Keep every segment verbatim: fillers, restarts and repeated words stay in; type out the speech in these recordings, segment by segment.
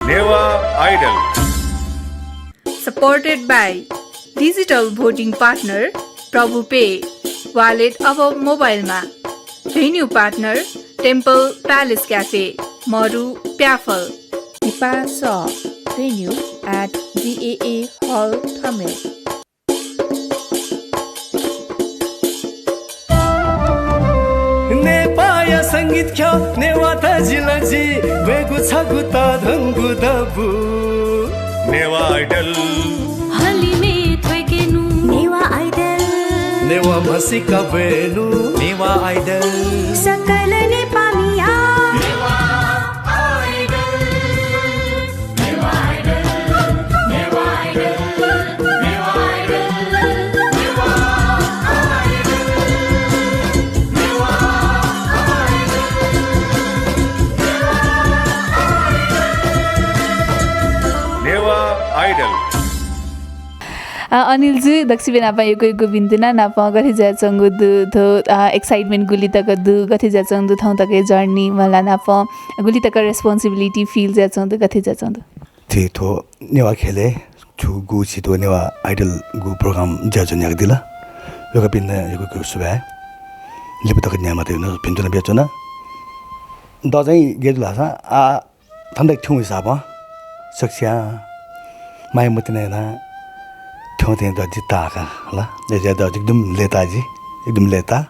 Newah idol. Supported by digital voting partner Prabhu pay, wallet अब मोबाइलमा। Venue partner Temple Palace Cafe, मरु प्याफल। नेपाः सः, venue at D A A hall Thamel. नेपाःया संगीत ख्यः नेवाः तजिलजि, वयेगु छगू तःधंगु दबू। नेवाः आइडल। हलिमय् थ्वय्केनु। नेवाः आइडल। नेवाः म्हसीका ब्वयेनु। नेवाः आइडल। सकल नेपाःमिया। नेवाः आइडल। अ, अनिल जु, दक्वसिबें नापं यक्व यक्व भिन्तुना, नापं गथे जुयाच्वंगु दु, थ्व, अ, excitement गुलि तक दु, गथे जुयाच्वंगु दु, थौं तकया journey मला नापं गुलि तक responsibility feel जुयाच्वंगु दु, गथे जुयाच्वंगु दु? थ्व नेवाः ख्यलय् छुगू झी थ्व नेवाः आइडलगु program जुयाच्वने यानादिल। वय्कःपिन्त यक्व यक्व सुभाय्। लिपा तक न्यायेमाःगु भिन्तुना बियाच्वना। द चाहिँ गय् जुल धाःसा आ थन दकले थ्यंगु हिसाबं सकसियां माया मतिना यानाः थ्यंथें द जि ताःका हला। अय्जुयाः द एकदम लय्ताः जि, एकदम लय्ताः।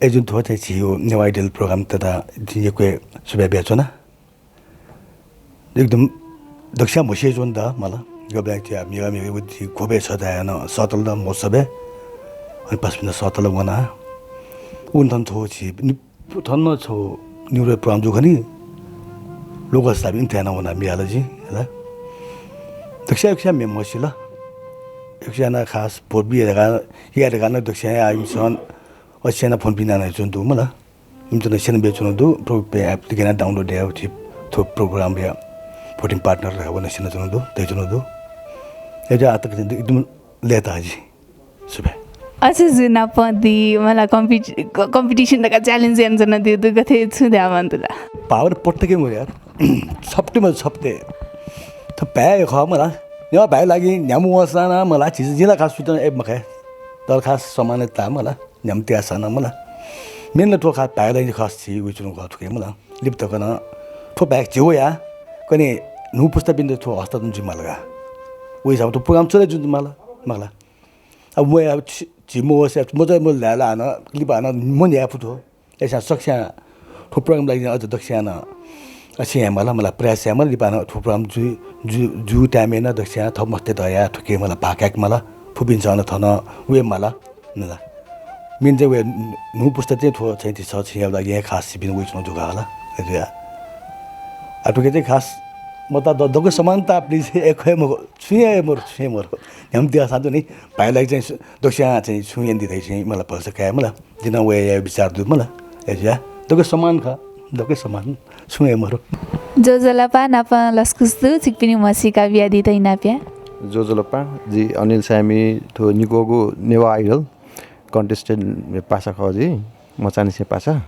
अय्जुं थ्व चाहिँ झीगु नेवाः आइडल program तता जिं यक्व सुभाय् बियाच्वना। एकदम दक्वसियां म्हसीच्वन द मला। गबलें च्वया म्हिगः म्हिगः व झी ग्वबय् छथाय् नं सःतल द महोत्सवय्। अनि पासापिन्त सःतल वना। उन थन थ्व झी नि-, थन नं छगू निगू program जू खनी। लोकल हिसाबं इमिथाय् नं वना म्ये हाल जि, हला। दक्वसियां यक्वसियां म्ये म्हसील। यक्वसियां नं खास भोट बिया धकाः, याये धकाः नं दक्वसियां आः इमिसं असियां नं फोन पिना नं च्वना दु मला। इमित नं स्यना बियाच्वना दु, प्रभु पे app तिके नं download याये थ्व program या voting partner धकाः व नं स्यनाच्वना दु, धयाच्वना दु। अय्जुयाः आः तक एकदम लय्ताः जि। सुभाय्। अझ जु नापं दी मला compet-, क-, competition धकाः challenge यानाच्वनादीगु दु, गथे छु धायेमाःगु दु ला? Power पट्टके मरु यार। छप्ते मरु छप्ते। थ्व भाय् खः मला। नेवाः भाय् लागि न्ह्याम्ह वंसां नं मला, झी जिं ला खास सुइत ए मखा। तर खास समानता मला। न्ह्याम्ह तियाः सां नं मला। मेन ला थ्व खः, भाय् लागि खास छि वइच्वंगु खः थुके मला। लिपा तक नं थ्व भाय् झी वया कने न्हू पुस्तापिन्त थ्व हस्तान्तरण जुइमाल का। व हिसाबं थ्व program चले जुइ माल, मखु ला। अब म या छि, झी मवसे, म चाहिँ म ल्हाये ला हानं, लिपा हानं मन याये फु थ्व। अय्सां सकसियां थ्व program लागि अझ दक्वसियां नं असिं याये माल, मला प्रयास याये माल, लिपा हानं थ्व program जु, जु, जु time य् नं दक्वसियां थःमस्तय्त धया थुके माल, भाग कायेके माल, फुपिन्सं नं थन वये माल। नला। मेन चाहिँ वया न्हू पुस्ता चाहिँ थ्व चाहिँ छि, छिया लागि हे खास छिपिं वइच्वंगु जुल का हला। अय्जुयाः। आ, थुके चाहिँ खास मता द-, दक्व समानता please, ए खः हे मखु, छुं हे मरु, छुं हे मरु। न्ह्याम्ह तियाः सां दु नि, भाय् लागि चाहिँ दक्वसियां चाहिँ छुं यानादी धइगु चाहिँ मला भलसा काये मला। जिं नं वया याये बिचाः दु मला। अय्जुयाः। दक्व समान खः, दक्व समान। छुं हे मरु। ज्वजलपा, नापं लसकुस दु, छिकपिनि म्हसीका बियादीत इनाप या। ज्वजलपा, जि अनिल साय्मि, थ्व निक्वःगु नेवाः आइडल contestant पासा खः जि, मचांनिसें पासा।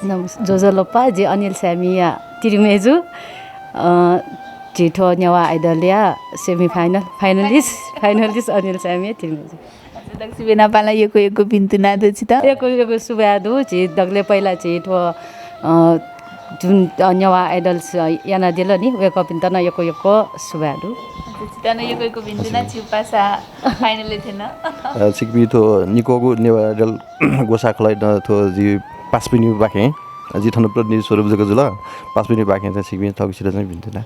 नमस-, ज्वजलपा, जि अनिल साय्मिया तिरिमय्जु, अ, झी थ्व नेवाः आइडलया semi final, finalist, finalist Anil साय्मिया तिरिमय्जु। दक्वसिबें नापं ला यक्व यक्व भिन्तुना दु छित। यक्व यक्व सुभाय् दु। झी दकले पहिला झी थ्व, अ, जुन, अ, नेवाः आइडल स-, यानादिल नि, वय्कःपिन्त नं यक्व यक्व सुभाय् दु। छित नं यक्व यक्व भिन्तुना, छिगु पासा final य् थ्यन। अ, छिकपिं थ्व निक्वःगु नेवाः आइडल ग्वसाः खलःया थ्व जि पासापिनिपाखें, जि थन प्रतिनिधि स्वरूप जक जुल, पासापिनिपाखें चाहिँ छिकपिं थःगु सित चाहिँ भिन्तुना।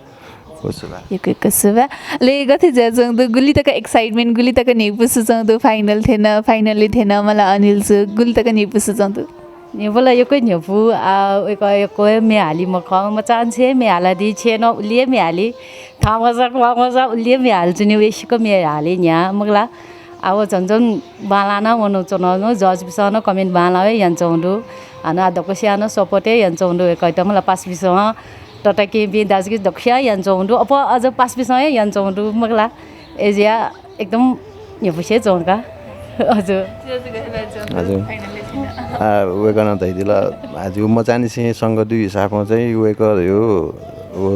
यक्व यक्व सुभाय्। अले गथे जुयाच्वंगु दु, गुलि तक excitement, गुलि तक न्ह्यइपुसे च्वंगु दु, final थ्यन, final य् थ्यन, मला अनिल जु, गुलि तक न्ह्यइपुसे च्वंगु दु? न्ह्यइपुसे ला यक्व न्ह्यइपु, आ, यक्व, यक्व हे म्ये हाली मखं, मचांनिसें हे म्ये हालादी, छेँय् नं उलि हे म्ये हाली, थाहां मचा, क्वहां मचा, उलि हे म्ये हालीच्वनी, वय्सिक म्ये हाली न्ह्याः, मखु ला। आ, व झन झन बांलाः नं वनाच्वन, judge पिसं नं comment बांलाः हे यानाच्वंगु दु। हानं आ दक्वसियां नं support हे यानाच्वंगु दु, वय्कःयात मला पासापिसं तताकेहेँपिं दाजुकिजा दक्वसियां यानाच्वंगु दु। अप्वः अझ पासापिसं हे यानाच्वंगु दु, मखु ला। अय्जुयाः एकदम न्ह्यइपुसे च्वं का। हजुर। हजुर। आ, वय्कलं धयादिल, आ, जिगु मचांनिसें संगत दुगु हिसाबं चाहिँ वय्कःया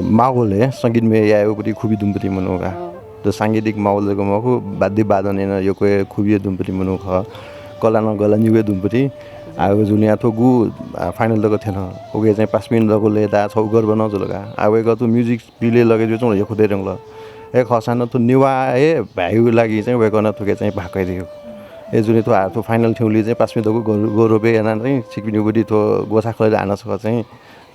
माहौल हे संगीतमय यायेगुपट्टि खुबी दुम्हपिं मनू का। त सांगीतिक माहौल जक मखु, वाद्य वादनय् नं यक्व खुबी दुम्हपिं मनू खः। कला नं गला निगू दुम्हपिं। आ, व जुलिं थ्व गु, आ, final तक थ्यन। उके चाहिँ पासापिं दक्व लय्ताः छगू गर्व नं जुल का। आ, वय्कः थ्व music field-य् लगे जुयाच्वंगु यक्व दइ धुंकल। अय् खःसां नं थ्व नेवाः हे भाय्‌या लागि चाहिँ वय्कलं थुके चाहिँ भाग कयादीगु। अय् जुलिं थ्व, आ, थ्व final थ्यंगुलिं चाहिँ पासापिं दक्व गौरव, गौरव यानाः चाहिँ छिकपिनिगु थ्व ग्वसाः खलःया हानं छकः चाहिँ,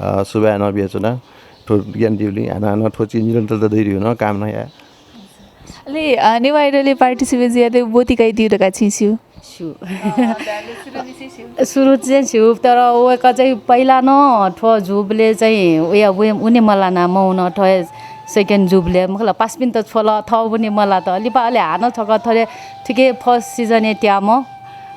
अ, सुभाय् नं बियाच्वना। थ्व ज्ञान दीगुलिं हानं हानं थ्व चिज निरन्तरता दइदीगु नं कामना याये। अले, अ, नेवाः Idol-य् participate जुयाः ब्वति कयादीगु धकाः छिं स्यू? स्यू। अ, सुरुनिसें स्यू। सुरुनिसें स्यू, तर वय्कः चाहिँ पहिला नं थ्व जूबलय् चाहिँ वया वे-, वने मलाना मवन, थ्व second जूबलय् मखु ला, पासापिन्त छ्वल, थः वने मलात। लिपा अले हानं छकः थथे थुके first season-य् त्याःम्ह,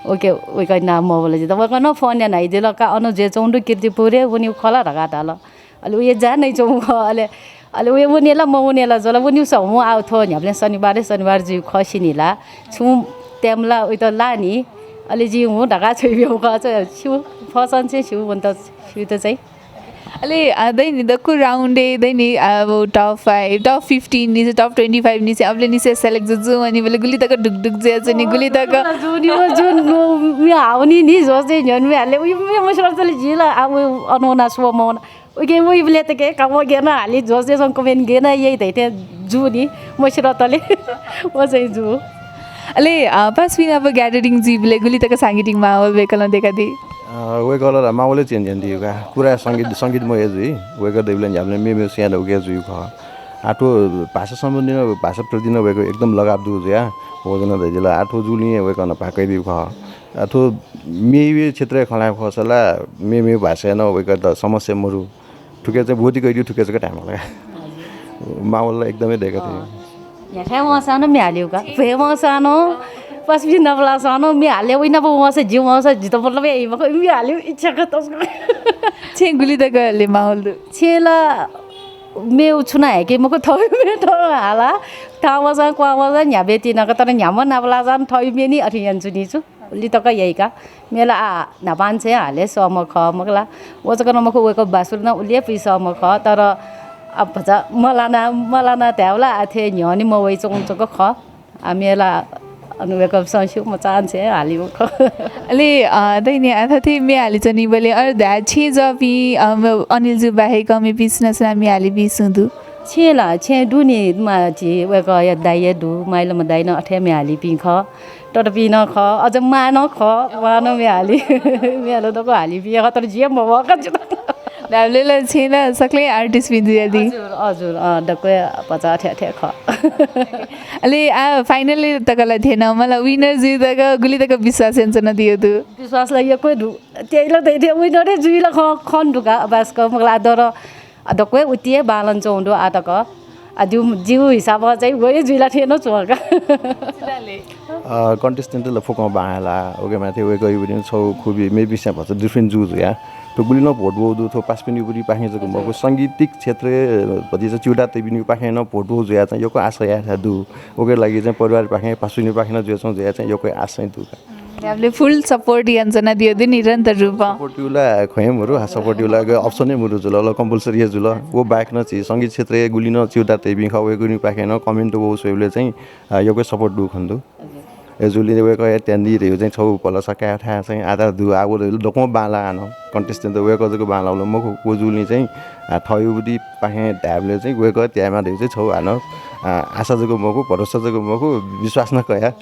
OK, वय्कः नां मवल जितः। वय्कलं phone यानाः धयादिल का, अन जुयाच्वंगु दु कीर्तिपुरय्, वनेगु खः ला धकाः धाल। अले वया जानाच्वंगु खः। अले, अले वया वने ला मवने ला जुल, वनेगु सः हुँ, आः थ्व न्ह्याबलें शनिबार, शनिबार जुइगु खः सिनि ला। छुं time ला वइत लानि। अले जिं हुँ धकाः छ्वयाब्यूगु खः। छ-, स्यू, first-निसें स्यू, वनेत स्यूत चाहिँ। अले, अ, दइ नि दक्व round-य् दइ नि, अ, अब top five, top fifteen निसें, top twenty five निसें, अबलय् निसें select जुजुं वनीबलय् गुलि तक ढुकढुक जुयाच्वनी, गुलि तक। जुनि, जुनि, मि हावनी नि, जोस चाहिँ न्ह्यःने हाले, उइ, उइ, मस्यू तले जुइ ला, आ, उ, अन वना, स्व मवना। OK, वइबलय् तक हे का, व गय् याना हाली, जोस चाहिँ comment गय् याना याइ धइथें जुनि, मस्यू तले। व चाहिँ जू। अले, अ, पासापिं नाप gathering जुइबलय् गुलि तक सांगीतिक माहौल वय्कलं दय्कादी? अ, वय्कलं ला माहौल हे change यानादीगु का। पूरा संगीत, संगीतमय जुइ। वय्कः दइबलय् न्ह्याबलें मेमेगु स्वयाः उके जुइगु खः। आः थ्व भाषा सम्बन्धी नं, भाषाप्रति नं वय्कः एकदम लगाव दुगु जुयाः वय्कलं धयादिल। आः थ्व जूलिं वय्कलं भाग कयादीगु खः। आः थ्व मेमेगु क्षेत्रय् खँ ल्हाये फुसा ला मेमेगु भाषाय् नं वय्कःयात समस्या मरु। थुके चाहिँ ब्वति कयादीगु थुके जक time लाइ। माहौल ला एकदमै दय्का थें। न्ह्याथाय् वंसां नं म्ये हालेगु का। भ्वय् वंसां नं, पासापिं नापलाःसां नं म्ये हाले, वइ नाप वंसा, जि वंसा, जितः मतलब याइ मखु, म्ये हालेगु इच्छा का तसकं। छेँय् गुलि तक अले माहौल दु? छेँय् ला मेगु छुं नं हाय्के मखु, थःगु म्ये थः हाला। थाहां वंसां, क्वहां वंसां न्ह्याबलें तिनि का, तर न्ह्याम्ह नापलाःसां नं थःगु म्ये नि अथे यानाच्वनी छु। उलि तक याइ का। म्ये ला आः न्हापांनिसें हाले सःम्ह खः मखु ला। व जक नं मखु, वय्कः बाँसुरी नं उलि हे पुइ सःम्ह खः, तर आः भचा मलाना, मलाना धायेबलय् आः थें न्ह्यःने मवइच्वंगु जक खः। आः म्ये ला अन वय्कःपिसं स्यू, मचांनिसें हालीगु खः। अले, अ, दइ नि, आः थथे म्ये हालीच्वनीबलय् अले धाये छेँय् जःपिं, अ, म-, अनिल जु बाहेक मेपिं सुनां सुनां म्ये हालीपिं सुं दु? छेँय् ला, छेँय् दु नि, मा, झी वय्कःया दाइ हे दु, माइलाम्ह दाइ नं अथे म्ये हालीपिं खः। ततापिं नं खः, अझ मां नं खः, मां नं म्ये हाली। म्ये हाले दक्व हालीपिं खः, तर जि हे मवः का। धायेबलय् ला छेँय् ला सकलें artist-पिं जुयादी। हजुर, हजुर, अँ, दक्व भचा अथे अथे खः। अले आः final तक ला थ्यन, मला winner जुइ तक गुलि तक विश्वास यानाच्वनादिया दु? विश्वास ला यक्व दु। त्यही ला धइथें winner हे जुइ ला खः, खने दु का, अभ्यास का, मखु ला, तर आ, दक्व हे उति हे बांलानाच्वंगु दु आः तक। आ, जिगु, जिगु हिसाबं चाहिँ व हे जुइ ला थें नं च्वं का। अ, contestant ला फुक्कं बांलाः, उके माथि वय्कःयागु छगू खुबी, मेपिंसं भचा different जू जुया। थ्व गुलि नं vote वःगु दु, थ्व पासापिनिगु पाखें जक मखु, सांगीतिक क्षेत्रय् भतिचा च्यूताः तइपिनिगु पाखें नं vote वःगु जुया चाहिँ यक्व आशा याये थाय् दु। उके लागि चाहिँ परिवार पाखें, पासापिनिगु पाखें नं जुयाच्वंगु जुया चाहिँ यक्व आशा चाहिँ दु का। न्ह्याबलें full support यानाच्वनादिया दु निरन्तर रूपं। Support याइगु ला खँ हे मरु, आ, support याइगु ला option हे मरु जुल, ल compulsory हे जुल। व बाहेक नं झी संगीत क्षेत्रय् गुलि नं च्यूताः तइपिं खः, वय्कःपिनिगु पाखें नं comment वःगु स्वयेबलय् चाहिँ, आ, यक्व support दुगु खने दु। हजुर। अय् जुलिं वय्कःया त्यानादी धइगु चाहिँ छगू भलसा काये थाय् चाहिँ आधार दु। आ, व दक्वं बांलाः हानं, contestant वय्कः जक बांलाः वल मखु, व जुलिं चाहिँ, आ, थःगु पाखें धायेबलय् चाहिँ वय्कः त्यायेमाः धइगु चाहिँ छगू हानं, आ, आशा जक मखु, भरोसा जक मखु, विश्वास नं कया।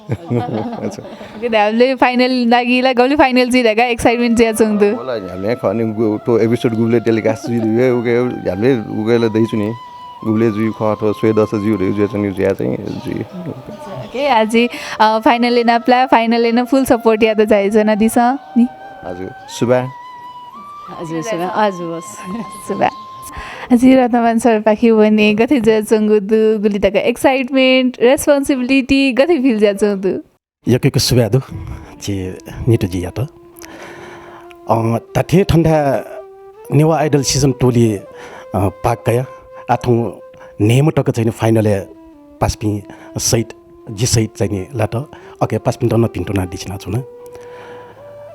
OK, धायेबलय् final लागि ला गबलय् final जुइ धकाः excitement जुयाच्वंगु दु? मला न्ह्याबलें खः नि, गु-, थ्व episode गुबलय् telecast जुइ धइगु, उके न्ह्याबलें उके ला दइच्वनी। गुबलय् जुइ खः, थ्व स्वये दःसा ज्यू धइगु जुयाच्वंगु जुया चाहिँ जुइ। OK, आः, अ, final-य् नापलाः, final-य् नं full support यात झायाच्वनादिसँ नि। हजुर, सुभाय्। हजुर, सुभाय्। हजुर, होस्। सुभाय्। आः, रत्नमान सरपाखे वने गथे जुयाच्वंगु दु, गुलि तक excitement, responsibility गथे feel जुयाच्वंगु दु? यक्व यक्व सुभाय् दु झी नितुजियात। अ, धात्थें थन्थाय् नेवाः Idol season two-लय्, अ, भाग कयाः आः थौं न्हय्म्ह तक चाहिँ नि final-य् पासापिं सहित, जि सहित चाहिँ नि लात। अके पासापिन्त नं भिन्तुना दिछिना च्वना।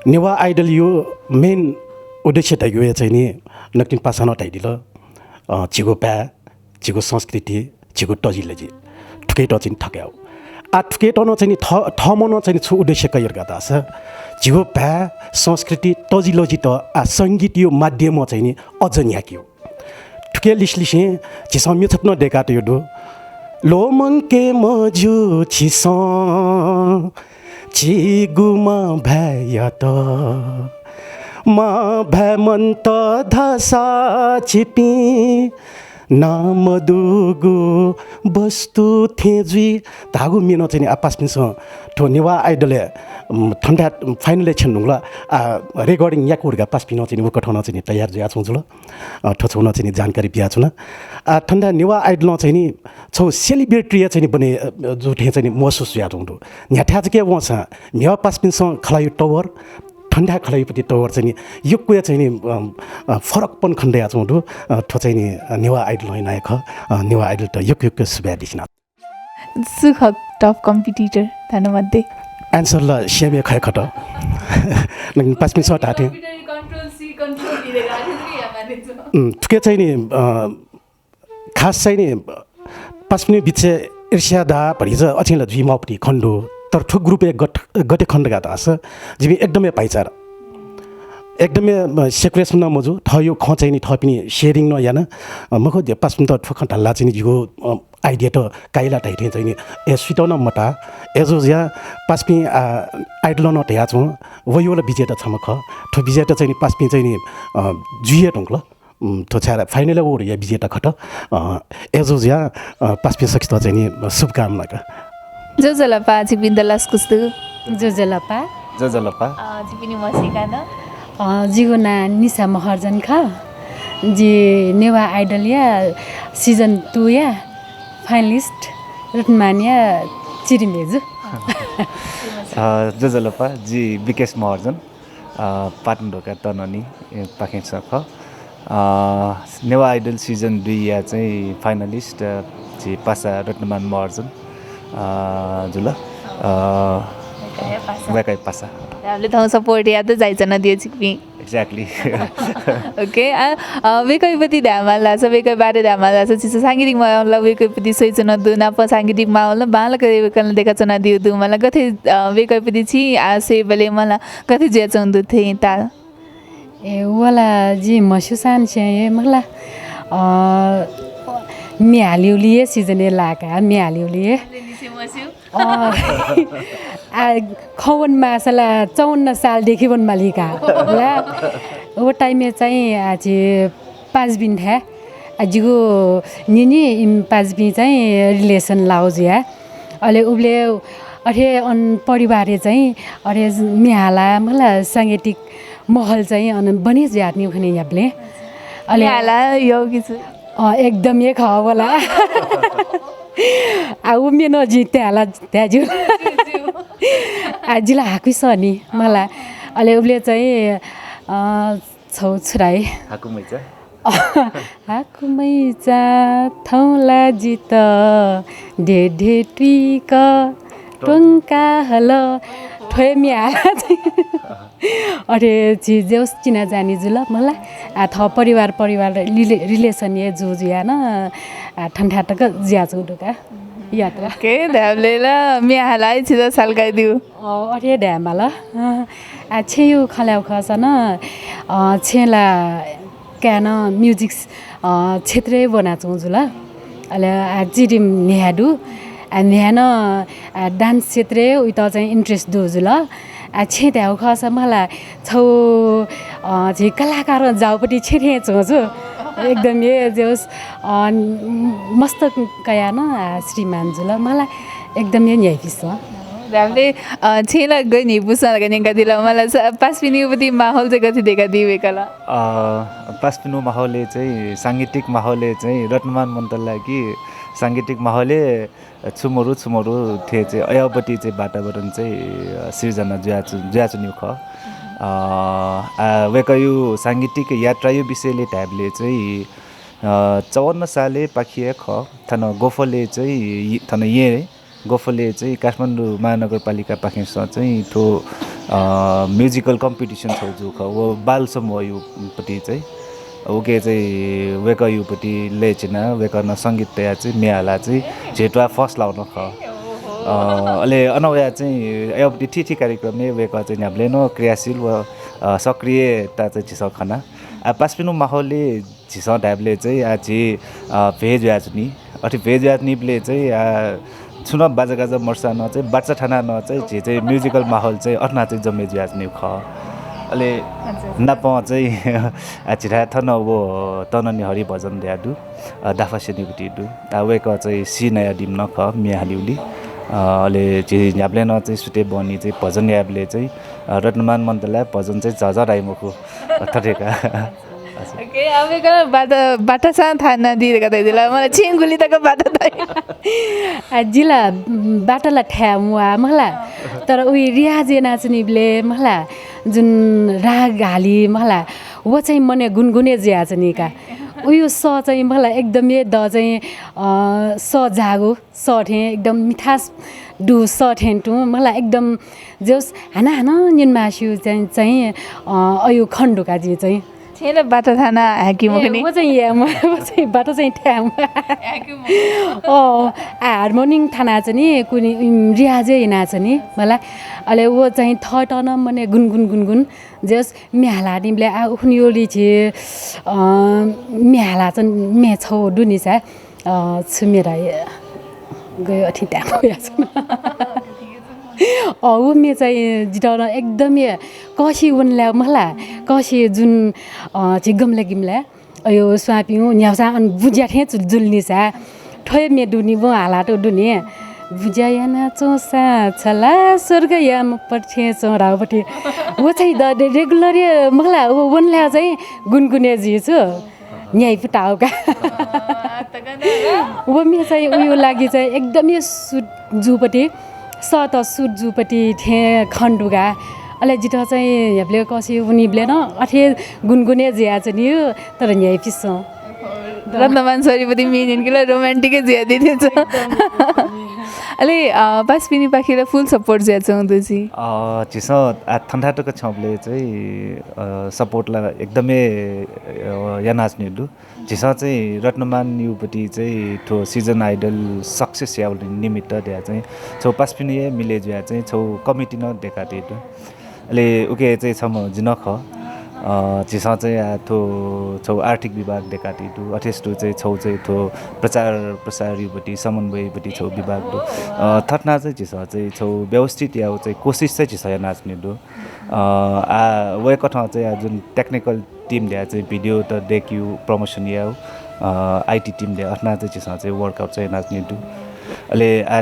नेवाः आइडल यो मेन उद्देश्य धइगु हे चाहिँ नि नकतिनि पासां नं धइदिल, अ, झीगु भाय्, झीगु संस्कृति, झीगु तजिलजि थुकेत चाहिँ नि थकायेगु। आ थुकेत नं चाहिँ नि थ-, थःम्हं नं चाहिँ नि छु उद्देश्य कयार का धाःसा झीगु भाय्, संस्कृति, तजिलजित आ संगीत यो माध्यमं चाहिँ नि अझ न्ह्याकेगु। थुके लिसलिसें झीसं म्ये छपु नं दय्कातयागु दु। लोमंके मज्यू छिसं झीगु मांभाय्‌यात। मांभाय् मन्त धाःसा छिपिं नां मदुगु वस्तु थें जुइ धाःगु म्ये नं चाहिँ नि आ पासापिन्सं थ्व नेवाः आइडलय्, उम्, थन्थाय् final-य् छ्यन धुंकल। आ, recording याकूगु धकाः पासापिं नं चाहिँ नि उकथं नं चाहिँ नि तयार जुयाच्वंगु जुल। अ, थ्व छगू नं चाहिँ नि जानकारी बियाच्वना। आ, थन्थाय् नेवाः आइडलं चाहिँ नि छगू celebrity-या चाहिँ नि बने, अ, जू थें चाहिँ नि महसुस जुयाच्वंगु दु। न्ह्याथाय् जक वंसां म्हिगः पासापिन्सं खँ ल्हाइगु तवर, थन्थाय् खँ ल्हाइगुपति तवर चाहिँ नि यक्व हे चाहिँ नि, अ, अ, फरकपन खने दयाच्वंगु दु। अ, थ्व चाहिँ नि, अ, नेवाः आइडलं यानाः हे खः। अ, नेवाः आइडलत यक्व यक्व सुभाय् दिछिना। सु खः tough competitor थन मध्ये? Answer ला स्याम्ह खः खत। पासापिन्सं धाःथें। Control C, Control V ले गाडी चाहिँ यामा दे छु। उम्, थुके चाहिँ नि, अ, खास चाहिँ नि पासापिनि बिचय् ईर्ष्या दा भतिचा अथें ला जुइमाःपति खने दु। तर थ्व group-य् गत-, गथे खने धकाः धाःसा जिमि एकदमै भाइचारा। एकदमै, अ, secrecy नं मजू। थःगु खँ चाहिँ नि थःपिनि sharing नं याना। अ, मखु, पासापिन्त थ्व खँ धाल ला चाहिँ नि जिगु, अ, idea त काइ ला धाइथें चाहिँ नि, ए, सुइत नं मताः। अय्जूगुलिं पासापिं, आ, आइडलं नं धयाच्वं, व यो ला विजेता छम्ह खः। थ्व विजेता चाहिँ नि पासापिं चाहिँ नि, अ, जुइ हे धुंकल। उम्, थ्व छाय् final-य् वःगु या विजेता खत। अ, अय्जूगुलिं, अ, पासापिं सकसित चाहिँ नि शुभकामना का। ज्वजलपा, छिकपिन्त लसकुस दु। ज्वजलपा। ज्वजलपा। अ, छिकपिनि म्हसीका नं? अ, जिगु नां निशा महर्जन खः। जि नेवाः आइडलया season two-या finalist रत्नमानया चिरिमेजु। अ, ज्वजलपा, जि विकेश महर्जन, अ, पाटन ढोका तननी, ए, पाखें स खः। अ, नेवाः आइडल season दुई-या चाहिँ finalist, अ, झी पासा रत्नमान महर्जन, अ, जुल। अ, वय्कःया पासा। वय्कःया पासा। धाःबलय् थौं support यात जाइच्वनादिया छिकपिं। Exactly। OK, आ, अ, वय्कःयापति धायेमाल धाःसा, वय्कःया बारे धायेमाल धाःसा, छिसं सांगीतिक माहौल ला वय्कःयापति स्वयाच्वनादु, नाप सांगीतिक माहौल नं बांलाक वय्कलं दय्काच्वनादिउ दु। मला गथे, अ, वय्कःयापति छिं, आ, स्वयेबलय् मला गथे जुयाच्वंगु दु थें ताः? ए, व ला जिं म्हस्यूसांनिसें हे मला, अ, म्ये हालिउलि हे season-य् लाः का, म्ये हालिउलि हे। अ, आ, खँ वनेमाःसा ला चौवन्न सालदेखि वनेमाली का। ला, व time-य् चाहिँ आ, झी पासापिन्थाय्, आ, जिगु निनि इमि पासापिं चाहिँ relation लाउ जुया। अले उबलय् अथे अन परिवारय् चाहिँ अथे म्ये हालाः मला सांगीतिक माहौल चाहिँ अन बने जुयातनी खने याबलय्। अले म्ये हालाः यःगु कि छु? अ, एकदम हे खः वला। आ, उ म्ये नं जिं ताये ला ताये ज्यू। आ, जि ला हाकुइ सः नि मला। अले उबलय् चाहिँ, अ, छौ छु धाइ। हाकुमैचा। हाकुमैचा थौं ला जितः ढेढे तुइक त्वंका हल। थ्व हे म्ये हालाः चाहिँ अथे झी ज्यूस चिनाजानी जुल मला। आ, थः परिवार, परिवार रिले-, relation हे जू जुया नं, आ, थन्थाय् तक जुयाच्वंगु दु का यात्रा। OK, धायेबलय् ला म्ये हालाः हे छितः सालकाय् दिउ। अ, अथे हे धायेमाल। अ, आ, छेँयु खँ ल्हायेगु खःसा नं, अ, छेँ ला काय् नं music, अ, क्षेत्रय् वनाच्वंगु जुल। अले, आ, चिरिम न्ह्याः दु। आ, न्ह्याः नं, आ, dance क्षेत्रय् उइत चाहिँ interest दु जुल। आ, छेँ धायेगु खःसा मला छौ, अ, झी कलाकारं जाउपति छेँ थें च्वं छु। एकदम हे ज्यूस, अ, मस्त कयाः नं, आ, श्रीमान जुल। मला एकदम हे न्ह्याइपिसं। धायेबलय्, अ, छेँ ला गय् न्ह्यइपुसे ला का न्यंकादिल। मला स-, पासापिनिउपति माहौल चाहिँ गथे दय्कादी वय्कलं? अ, पासापिनिउ माहौलय् चाहिँ, सांगीतिक माहौलय् चाहिँ रत्नमान मन्तल ला कि सांगीतिक माहौलय् छु मरु, छु मरु थें चाहिँ अयःपति चाहिँ वातावरण चाहिँ, अ, सिर्जना जुयाच्व-, जुयाच्वनीगु खः। अ, आ, वय्कःयु सांगीतिक यात्रायु विषयलय् धायेबलय् चाहिँ, अ, चौवन्न सालय् पाखे हे खः। थन ग्वफलय् चाहिँ यि-, थन येँ गोफले चाहिँ काठमाडौँ महानगरपालिकापाखेंसं चाहिँ थ्व, अ, musical competition छौ जू खः। व बाल समूहयुपट्टि चाहिँ उके चाहिँ वय्‌कःयुपट्टि लय् चिना, वय्‌कलं संगीत तया चाहिँ म्ये हाला चाहिँ झेत्वाः first लाउन खः। अ, अले अन वया चाहिँ अय्‌पट्टि थीथी कार्यक्रमय् वय्‌कः चाहिँ न्ह्याबलें नं क्रियाशील व, अ, सक्रियता चाहिँ झीसं खना। आ, पासापिनिगु माहौलय् झीसं धायेबलय् चाहिँ आ, झी, अ, भेज जुयाच्वनी। अथे भेज जुयाच्वनीबलय् चाहिँ आ, छुं नं बाजागाजा मरुसा नं चाहिँ बाचा थाना नं चाहिँ झी चाहिँ musical माहौल चाहिँ अथना चाहिँ जम्मे जुयाच्वनीगु खः। अले हजुर। नापं चाहिँ आ, झीथाय् थन व तननि हरि भजन धया दु, अ, दाफा सेनीपट्टि दु। आ, वय्‌कः चाहिँ सी नयादीम्ह नं खः, म्ये हालीगुली। अ, अले झी न्ह्याबलें नं चाहिँ सुते बहनी चाहिँ भजन यायेबलय् चाहिँ, अ, रत्नमान मन्त ला भजन चाहिँ झःझः धाइ मखु, अ, थथे का। OK, अब एक बात, बाटासां थानादी धकाः धाइदिल। मला छेँ गुलि तक बाटा धाइ। आ, जि ला, उम्, बाटा ला थाये म्वाः मला, तर उइ रियाज यानाच्वनीबलय् मला, जुन राग हाली मला, व चाहिँ मनय् गुनगुने जुयाच्वनी का। उयु सः चाहिँ मला एकदम हे द चाहिँ, अ, सः जाःगु सः थें एकदम मिठास दु सः थें तुं मला एकदम जेउस हानं हानं निन्मास्यु चाहिँ, चाहिँ, अ, अयु खने दु का जि चाहिँ। छेँ ला बाटा थाना हाकि ए, मखुनि। व चाहिँ या म, व चाहिँ बाटा चाहिँ थाये म। हाकि मखु। अ, आ, हार्मोनियम थानाच्वनी, कुनि, उम्, रियाज यानाच्वनी मला। अले व चाहिँ थःत नं मनय् गुनगुन गुनगुन जेउस म्ये हालादीबलय् आ उखुन्हु यलि झी, अ, म्ये हाला चाहिँ म्ये छौ दुनि सा, अ, छु म्ये रा गयो अथि त्याम्ह याच्वन। अ, उ म्ये चाहिँ जितः नं एकदम हे कःसि वनलाय् मला, कःसि जुन, अ, झी गमले गिमलाय् अयो स्वापिं न्ह्याउसा अन बुज्या थें जुल निसा। थ्व हे म्ये दुनि व हालात दुनि। बुज्या याना च्वंसा छला स्वर्ग याम पठे चौरावटी। व चाहिँ द, द, regular हे मला, व वनलाय् चाहिँ गुनगुने जुइ छु। न्ह्याइपुताउ का। व म्ये चाहिँ उयो लागि चाहिँ एकदम हे सुट जुपट्टि, सः त सुट जुपट्टि थें खने दु का। अले जितः चाहिँ ह्याबलें कःसि वनीबलय् नं अथे गुनगुने जुयाच्वनीगु, तर न्ह्याइपिसं। रत्नमान सरयापट्टि म्ये न्यंकेबलय् romantic हे जुयादी थें च्वं। अले, अ, पासापिनिपाखें ला full support जुयाच्वंगु दु जि। अ, झीसं आ थन्थाय् तक छ्यंबलय् चाहिँ, अ, support ला एकदम हे, अ, यानाच्वनीगु दु। झीसं चाहिँ रत्नमानयुपट्टि चाहिँ थ्व season idol success यायेगु निमित्त धया चाहिँ छौ पासापिनि हे मिले जुया चाहिँ छौ committee नं दयेकातयागु दु। अले उके चाहिँ छम्ह जि नं खः। अ, झीसं चाहिँ आ थ्व छौ आर्थिक विभाग दयेकातयागु दु। अथेस तुं चाहिँ छौ चाहिँ थ्व प्रचार प्रसारयुपट्टि समन्वयपट्टि छौ विभाग दु। अ, थथना चाहिँ झीसं चाहिँ छौ व्यवस्थित यायेगु चाहिँ कोसिस चाहिँ झीसं यानाच्वनीगु दु। अ, आ, वय्‌कथं चाहिँ आ जुन technical team धया चाहिँ video त दयेकेगु, promotion यायेगु, अ, IT team धया अथना चाहिँ झीसं चाहिँ workout चाहिँ यानाच्वनीगु दु। अले आ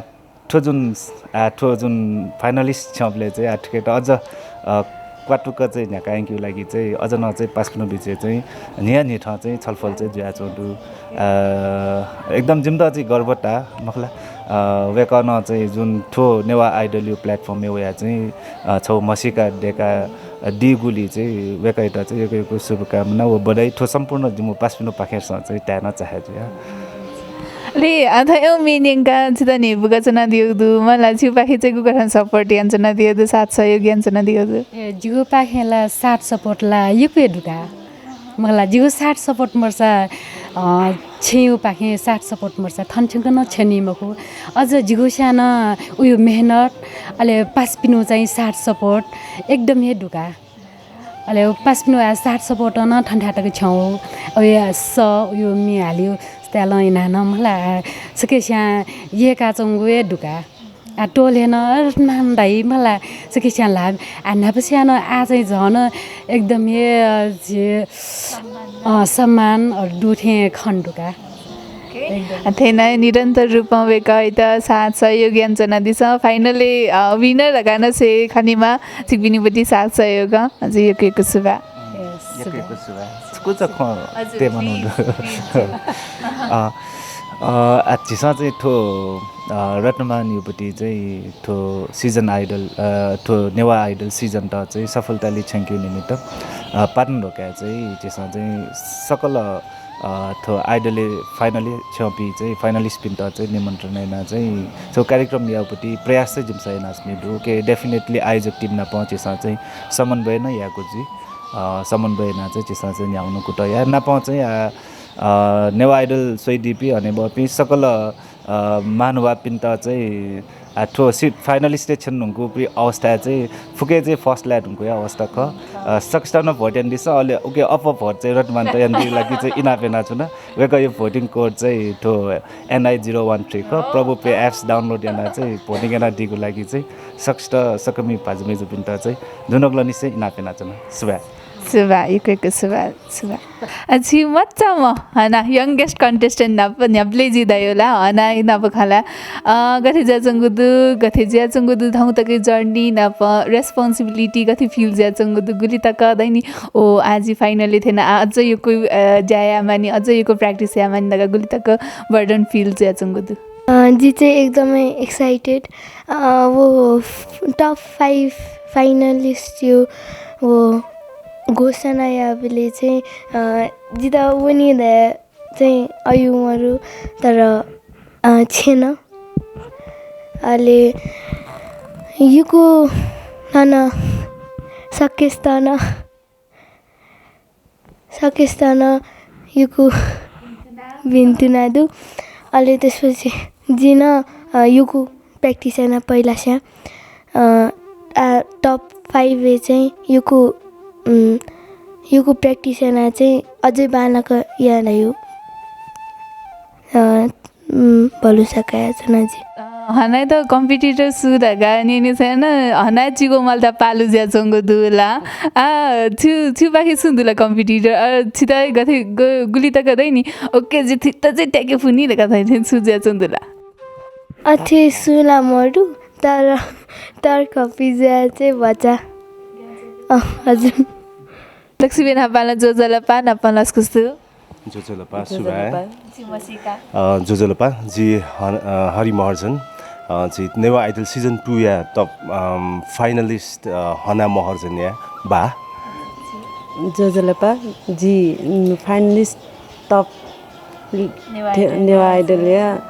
थ्व जुन, आ थ्व जुन finalist छ्यंबलय् चाहिँ आ थुकेत अझ, अ, क्वातुक चाहिँ न्ह्याका यंकेगु लागि चाहिँ अझ नं चाहिँ पासापिनि बिचय् चाहिँ न्हियान्हिथं चाहिँ छलफल चाहिँ जुयाच्वंगु दु। अ, एकदम जिमित चाहिँ गर्व ताः मखु ला। अ, वय्‌कलं चाहिँ जुन थ्व नेवाः Idol यु platform य् वया चाहिँ, अ, छौ म्हसीका दयेका दीगुलिं चाहिँ वय्‌कःयात चाहिँ यक्व यक्व शुभकामना व बधाई थ्व सम्पूर्ण जिमि पासापिनिपाखेंसं चाहिँ धाये नं चाहे जुया। अले, अ, थ्व म्ये न्यंकाः छितः न्ह्यइपुका च्वनादियागु दु, मला छिगुपाखें चाहिँ गुकथं support यानाच्वनादियागु दु, साथ सहयोग यानाच्वनादियागु दु? ए, जिगुपाखें ला साथ support ला यक्व हे दु का। मला जिगु साथ support मरुसा, अ, छेँयुपाखें साथ support मरुसा थन थ्यंक नं छ्यनी मखु। अझ जिगु स्यानं उयो मेहनत, अले पासापिनु चाहिँ साथ support एकदम हे दु का। अले पासापिनु आ साथ support नं थन्थाय् तक छ्यं, उयो स, उयो म्ये हालियो स्टाइलं इनानं मला सकसियां यय्‌काच्वंगु हे दु का। आ, टोले नं रत्नमान दाइ मला सकसियां ला, आ, न्हापासियां नं आ चाहिँ झन एकदम हे, अ, जे, अ, सम्मान, अ, दु थें खने दु का। OK। अथे नं निरन्तर रूपं वय्‌कःयात साथ सहयोग यानाच्वनादिसँ। Finally, अ, winner धकाः नं स्वये खनेमा छिकपिनिपट्टि साथ सहयोग। हजुर, यक्व यक्व सुभाय्। Yes, यक्व यक्व सुभाय्। कुछ खँ हजुर, तेमन please, please। अ, अ, आ, झीसं चाहिँ थ्व, अ, रत्नमानयुपट्टि चाहिँ थ्व season Idol, अ, थ्व नेवाः Idol season त चाहिँ सफलताले छ्यंकेगु निमित्त, अ, पाटन ढोकाय् चाहिँ झीसं चाहिँ सकल अ, थ्व आइडलय् फाइनली छ्यंपिं चाहिँ फाइनलिस्टपिन्त चाहिँ निमन्त्रणा यानाः चाहिँ थ्व कार्यक्रम याःपति प्रयास चाहिँ जिमिसं यानाच्वनागु दु। उके डेफिनेटली आयोजक टिम नाप झीसं चाहिँ समन्वय नं यायेगु जुइ। अ, समन्वय यानाः चाहिँ झीसं चाहिँ न्ह्यागु कुतः याये। नाप चाहिँ, अ, अ, नेवाः आइडल स्वयादीपिं हनेबहःपिं सकल, अ, महानुभावपिन्त चाहिँ, अ, थ्व सि-, फाइनलिस्टय् छ्यने धुंकूपिं अवस्थाय् चाहिँ फुक्कं चाहिँ फर्स्ट लाये धुंकूगु अवस्था खः। अ, सकसितं नं भोट यानादिसँ, अले उके अप्वः भोट चाहिँ रतमान तयान्दीगु लागि चाहिँ इनाप यानाच्वना। वय्कःया भोटिङ कोड चाहिँ थ्व एनआई जिरो वान थ्री खः। प्रभु पे एप्स डाउनलोड यानाः चाहिँ भोटिङ यानादीगु लागि चाहिँ सकसित सकलमि भाजु मय्जुपिन्त चाहिँ दुनुगलंनिसें इनाप यानाच्वना। सुभाय्। सुभाय्, यक्व यक्व सुभाय्, सुभाय्। अ, छि मचाम्ह हना youngest contestant नाप न्ह्याबलें जि दयो ला, हना नाप खला। अ, गथे जुयाच्वंगु दु, गथे जुयाच्वंगु दु, थौं तक journey नाप responsibility गथे feel जुयाच्वंगु दु, गुलि तक दनि, ओ, आः जि final-य् थ्यना, आः अझ यक्व, अ, ज्या यायेमानि, अझ यक्व practice यायेमानि धकाः गुलि तक burden feel जुयाच्वंगु दु? अ, जि चाहिँ एकदमै excited। अ, व फ-, top five finalist-या व घोषणा याःबलय् चाहिँ, अ, जितः वनी धया चाहिँ अय् मरु, तर, अ, छ्यन। अले यक्व नं सकसितं नं सकसितं नं यक्व भिन्तुना दु। अले त्यसपछि जिं नं, अ, यक्व practice याना पहिलास्यां, अ, आ, top five-य् चाहिँ यक्व, उम्, यक्व practice याना चाहिँ अझै बांलाक याये धयु, अ, उम्, भलसा कयाच्वना जि। अ, हनाय् त competitor सु धकाः न्यने छ्वयाना, हनाय् चिगो मलता पालु जुयाच्वंगु दु ला। आ, छु, छुपाखे सुं दु ला competitor? अ, छितः गथे, ग-, गुलि तक दइ नि, OK, जि थित चाहिँ ट्याके फुनि धकाः चाहिँ छु जुयाच्वंगु दु ला? अथे सुं ला मरु, तर तर्क पिज्या चाहिँ भचा। अ, हजुर। दक्वसिबें न्हापां ला ज्वजलपा, न्हापां लसकुस दु। ज्वजलपा, सुभाय्। ज्वजलपा। जि मसिका। अ, ज्वजलपा, जि हन-, अ, हरि महर्जन, अ, जि नेवाः Idol season two-या top, अम, finalist, अ, हना महर्जनया बा। ज्वजलपा, जि, उम्, finalist top नेवाः Idol-या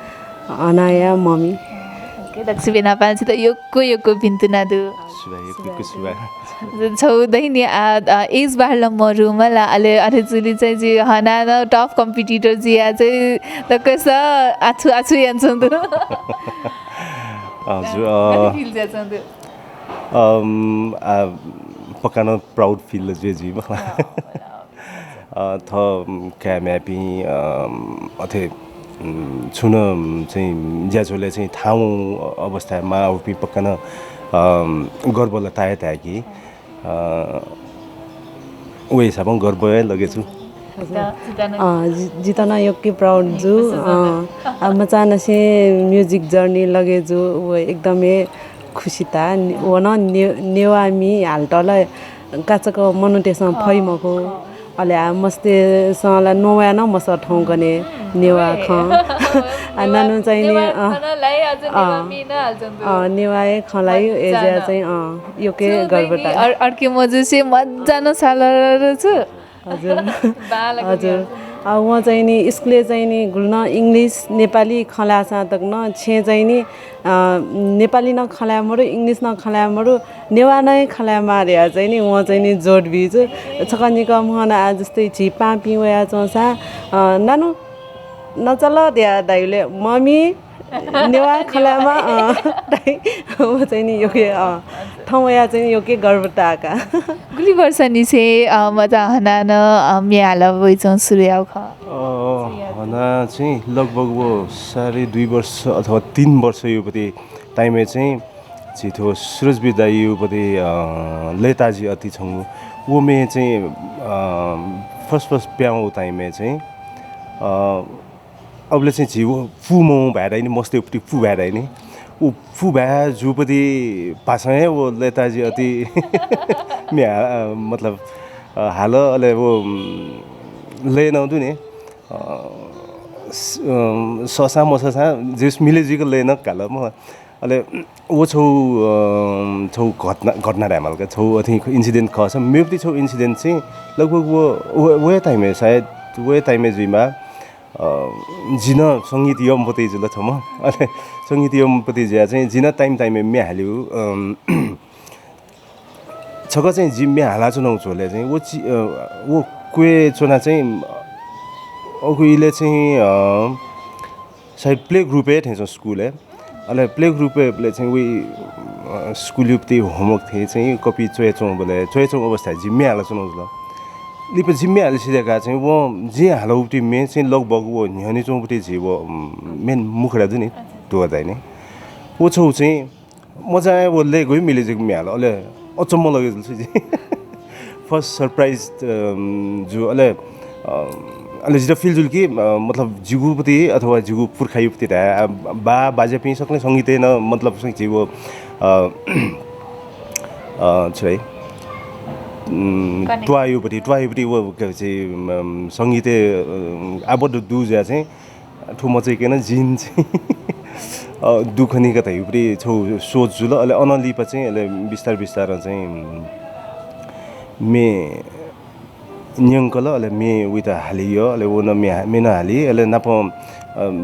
हनाया मम्मी। OK, दक्वसिबें न्हापां छितः यक्व यक्व भिन्तुना दु। सुभाय्, यक्व यक्व सुभाय्। छौ दहिने आ, आ, age बार ला मरुमा ला, अले अथे जुलि चाहिँ जि हना नं tough competitor जुया चाहिँ दक्वस आछु आछु यानाच्वंगु दु। हजुर, अ, कति feel जुयाच्वंगु दु? अम, आ, पक्का नं proud feel जुया जुइमा। अ, थः, उम्, काय् म्ह्याय्‌पिं, अ, अथे, उम्, छुं नं, उम्, चाहिँ ज्याझ्वलय् चाहिँ थाहां वंगु अवस्थाय् माःपिं पक्का नं, अ, गर्व ला ताये ताय्‌की। अ, व हिसाबं गर्व हे लगे छु। अ, जि-, जितः नं यक्व proud जु। अ, आ, मचांनिसें music journey लगे जु, व एकदम हे खुसी ता। नि-, व नं ने-, नेवाः म्ये हालेत ला काचाक्क मनूतय्‌सं फइ मखु। अले आ, मस्तय्‌सं ला नवाये नं मसः थौंकन्हय् नेवाः खँ। आ, नानु चाहिँ नि, अ, अ, नेवाः हे खँ ल्हाइ, अय्‌जुया चाहिँ, अ, यक्व हे गर्व ता। अ, अर्के मजुसे मज्जा नं सालर छु। हजुर। हजुर। अ, वं चाहिँ नि school-य् चाहिँ नि गुलि नं English, नेपाली खँ ल्हाःसां तक नं छेँय् चाहिँ नि, अ, नेपाली नं खँ ल्हाये मरु, English नं खँ ल्हाये मरु, नेवाः नं खँ ल्हायेमाः धयाः चाहिँ नि वं चाहिँ नि जोड बी जु। छकः निकः म्हनं आ जस्तै झी पाहांपिं वयाच्वंसा, अ, नानु नचल धयाः धाइबलय् मम्मी नेवाः खँ ल्हायेमाः, अ, धाइ। व चाहिँ नि यक्व, अ, थौं वयाः चाहिँ नि यक्व गर्व ताः का। गुलि वर्षनिसें, अ, मचां हना नं, अ, म्ये हाले वइच्वंगु सुरु याःगु खः? अ, हना चाहिँ लगभग व साढे दुई वर्ष अथवा तीन वर्ष याःगु पति time-य् चाहिँ झी थ्व सुरज बी दाइयागु पति, अ, लय्ताजी अति छंगु व म्ये चाहिँ, अ, first first प्याहां वःगु time-य् चाहिँ, अ, अबलय् चाहिँ झी व पू मवं भाय् धाइ नि, मस्तय् पति पू भाय् धाइ नि। व पू भाय् जूपति भासं हे व लय्ताजी अति म्ये हा-, मतलब, अ, हाल, अले व, उम्, लय् नं दु नि, अ, स-, अ, सःसां मसःसां जस मिले जुइक लय् नं काल म। अले व छौ, अ, छौ घटना, घटना धायेमाल का, छौ अथें incident खःसा, मेपति छौ incident चाहिँ लगभग व, व, वया time-य् सायद व time-य् जुइमा, अ, जि नं संगीत यःम्ह पति जुल छम्ह। अले संगीत यःम्ह पति जुया चाहिँ जि नं time time-य् म्ये हाल्यु। अम, छकः चाहिँ जि म्ये हालाच्वनागु झ्वलय् चाहिँ व चि-, अ, व क्वय् च्वना चाहिँ, अ, अगु इलय् चाहिँ, अ, सायद play group-य् थें च्वं school-य्। अले play group-य् बलय् चाहिँ वइ, अ, school-या पति homework थें चाहिँ copy च्वय् च्वंबलय्, च्वय् च्वंगु अवस्थाय् जि म्ये हालाच्वनागु जुल। लिपा जि म्ये हाले सिधय्काः चाहिँ व जिं हालागु पति म्ये चाहिँ लगभग व न्ह्यःने च्वंगु पति झी व, उम्, main मुखडा दु नि, धुवा धाइ नि। व छौ चाहिँ मचां हे व लय् गय् मिले जक म्ये हाल, अले अचम्म लगे जुल छु जि। First surprise, अम, जु, अले, अम, अले जितः feel जुल कि, अ, मतलब जिगु पति अथवा जिगु पुर्खायु पति धाये, अ, बा, बाज्यापिं सकलें संगीतय् नं मतलब जिगु, अ, अ, छु धाइ, उम्, connect। त्वायु पति, त्वायु पति व, के भन्छ, अम, संगीतय्, अ, आबद्ध दु जुया चाहिँ थ्व मचायाके नं जिं चाहिँ, अ, दु खनी का धइगु पति छौ सोच जुल। अले अनं लिपा चाहिँ अले बिस्तार बिस्तार चाहिँ, उम्, म्ये न्यंकल, अले म्ये वइत हालियो, अले व नं म्ये हा-, म्ये नं हाली, अले नाप, अ,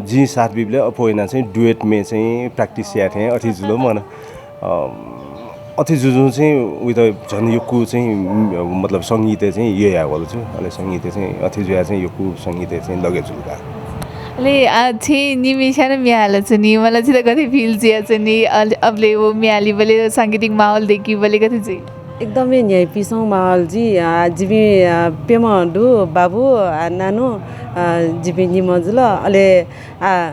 जिं साथ बीबलय् अप्वः याना चाहिँ duet म्ये चाहिँ practice याये थें अथे जुल मन। अ, अथे जुजुं चाहिँ वइत झन यक्व चाहिँ, उम्, मतलब संगीतय् चाहिँ यय् याये वल छु। अले संगीतय् चाहिँ अथे जुया चाहिँ यक्व संगीतय् चाहिँ लगे जुल का। अले, आ, छिं निम्हेस्यां नं म्ये हालाच्वनी, मला छितः गथे feel जुयाच्वनी? अले, अबलय् व म्ये हालीबलय् सांगीतिक माहौल दय्कीबलय् गथे जुइ? एकदमै न्ह्याइपिसं माहौल जुइ। आ, जिपिं, आ, प्यम्ह दु, बाबु, आ, नानु, आ, जिपिं निम्ह जुल। अले, आ,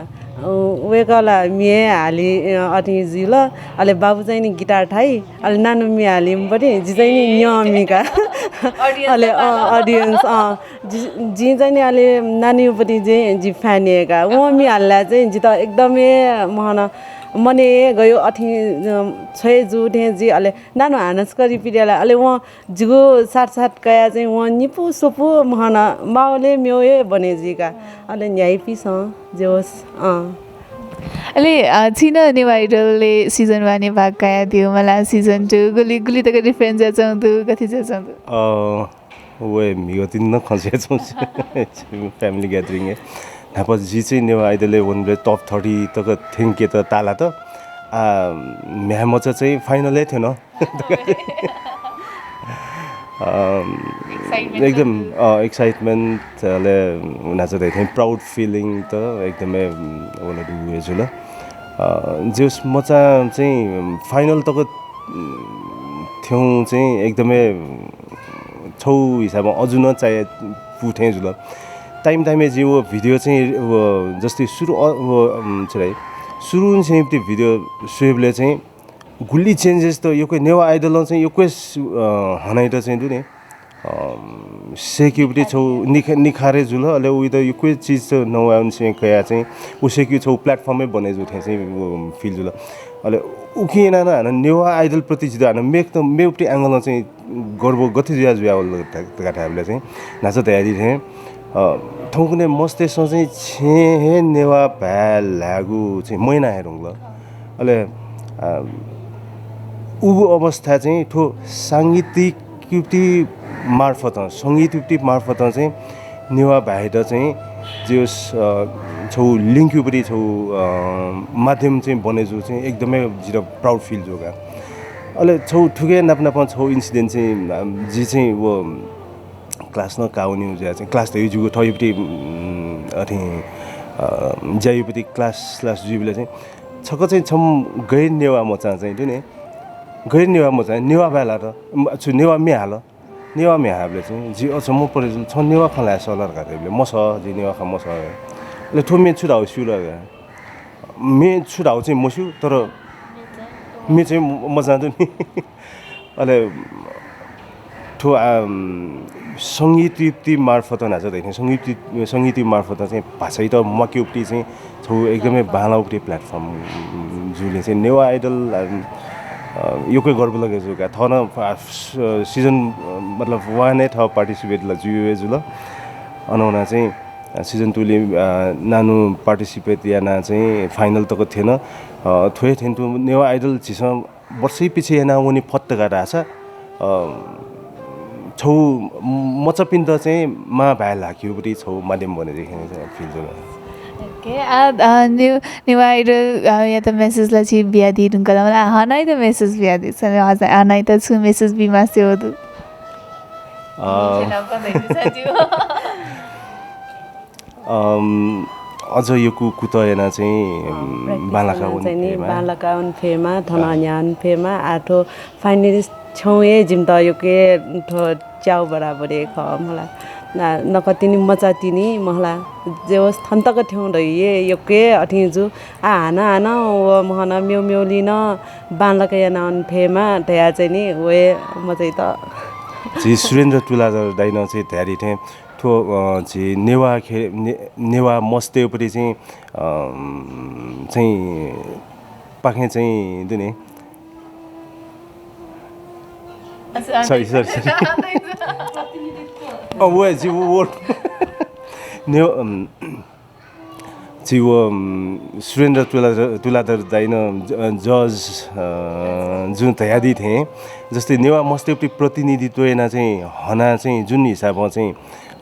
वय्कः ला म्ये हाली, अ, अथे जुल। अले बाबु चाहिँ नि guitar थाइ, अले नानु म्ये हालीम्ह पति, जि चाहिँ नि न्यं म्ये का। Audience अले, अ, audience, अ, जि-, जिं चाहिँ नि अले नानुया पति चाहिँ जि fan हे का। वं म्ये हालय् चाहिँ जितः एकदमै महन मनय् गयो अथे, अ, छ्वय् जू थें जुइ। अले नानु हानस करी पिद्याला, अले वं जिगु साथ साथ कया चाहिँ वं निपु स्वपु महन माहौलय् म्ये हे बने जुइ का। अले न्ह्याइपिसं जे होस्, अँ। अले, अ, छिं नं नेवाः Idol-य् season one-य् भाग कयादियो, मला season two, गुलि, गुलि तक difference जुयाच्वंगु दु, गथे जुयाच्वंगु दु? अ, व हे म्हिगः तिनि नं खँ जुयाच्वंगु family gathering-य्। न्हापा जि चाहिँ नेवाः Idol-य् वनेबलय् top thirty तक थ्यंकेत तालात। आ, म्ह्याय् मचा चाहिँ final-य् थ्यन। अम, Excitement एकदम, अ, excitement, अले न्हाचः धइथें proud feeling त एकदमै, उम्, वल दु हे जुल। अ, जे होस् मचा चाहिँ final तक, उम्, थ्यंगु चाहिँ एकदमै, उम्, छौ हिसाबमा अजू नं चाये पु थें जुल। Time time-य् जिं व video चाहिँ व जस्तै सुरु, अ, व, उम्, छु धाइ, सुरुंनिसें video स्वयेबलय् चाहिँ गुलि changes त यक्व हे नेवाः Idol-ं चाहिँ यक्व हे सु-, अ, हनाइत चाहिँ दु नि, अ, सेक्यु पति छौ निख-, निखारे जुल, अले उइत यक्व हे चिज त नवायेनिसें कया चाहिँ उ सेक्यु छौ platform हे बने जू थें चाहिँ उ feel जुल। अले उकिं याना नं हानं नेवाः Idol प्रति जित हानं मेक त, मेउ पति angle-ं चाहिँ गर्व गथे जुया जुया वल धका धायेबलय् चाहिँ न्हाचः धयादी थें, अ, थौंकन्हय् मस्तय्सं चाहिँ छेँ हे नेवाः भाय् ल्हायेगु चाहिँ मयाना हे धुंकल। अले, अ, उगु अवस्था चाहिँ थ्व सांगीतिक युक्ति मार्फतं, संगीत युक्ति मार्फतं चाहिँ नेवाः भाय्‌त चाहिँ जे होस्, अ, छौ link युक्ति छौ, अ, माध्यम चाहिँ बने जू चाहिँ एकदमै जित proud feel जू का। अले छौ थुके नाप नापं छौ incident चाहिँ, अ, जि चाहिँ व class नं काः वनीगु जुया चाहिँ, class धइगु जिगु थःयु पति, उम्, अथे, अ, ज्यायु पति class, class जुइबलय् चाहिँ छकः चाहिँ छम्ह गैर नेवाः मचां चाहिँ दु नि, गैर नेवाः मचां नेवाः भाय् ल्हात, उम्, छु नेवाः म्ये हाल, नेवाः म्ये हाःबलय् चाहिँ जि अचम्म परे जुल, छं नेवाः खँ ल्हाये सः ला धकाः धाइबलय् मसः, जि नेवाः खँ मसः। अले थ्व म्ये छु धाःगु स्यू ला धकाः। म्ये छु धाःगु चाहिँ मस्यू, तर म्ये चाहिँ म-, मचां दु नि। अले थ्व, आम, संगीत युक्ति मार्फत न्हाचः धइथें संगीत, संगीत मार्फत चाहिँ भाषाइत म्वाके उक्ति चाहिँ छौ एकदमै बांला उक्ति platform जुलिं चाहिँ नेवाः Idol, आम, अ, यक्व हे गर्व लगे जू का। थन, अ, स-, season, अ, मतलब one हे थः participate ला जुइ हे जुल। अनौना चाहिँ, अ, season two लिं, अ, नानु participate याना चाहिँ final तक थ्यन। अ, थ्व हे थें तुं नेवाः Idol झीसं वर्षै पिछे याना वने फत धकाः धाःसा, अ, छौ मचापिन्त चाहिँ मां भाय् ल्हाकेगु पति छौ माध्यम बने जि खँ चाहिँ feel जुल। OK, आ, आ, ने-, नेवाः Idol, आ, यात message ला छि बियादी धुंकल, मला हनाइत message बियादी सन, हनाइत छु message बी मास्ति हो दु? अ, अम, अझ यक्व कुतः याना चाहिँ, अम, practice बांलाका याना वन चाहिँ नि, फेमा। बांलाका वन फेमा, थन अ। न्ह्यावन फेमा, आ थ्व finalist छेउं हे जिमित यक्व थ्व च्याउ बराबर हे खः मला। ना, नकतिनि मचातिनि महला। जे होस् थन तक थ्यंगु धइ हे यक्व अथें जु। आ, हानं हानं व महना मेउ मेउलिं नं बांलाका याना वन फेमा धया चाहिँ नि, व हे मचाइत। झी सुरेन्द्र तुलाधर दाइनं चाहिँ धयादी थें थ्व, अ, झी नेवाः खे-, ने-, नेवाः मस्तय्‌पट्टि चाहिँ, अ, चाहिँ पाखें चाहिँ दुने। अच्छा, sorry, sorry, sorry। अ, व, झी व, व, नेवाः, अम, झी व, अम, सुरेन्द्र तुलाधर, तुलाधर दाइनं ज-, judge, अ, जुन धयादी थें, जस्तै नेवाः मस्तय्‌पट्टि प्रतिनिधित्व याना चाहिँ हना चाहिँ जुन हिसाबं चाहिँ,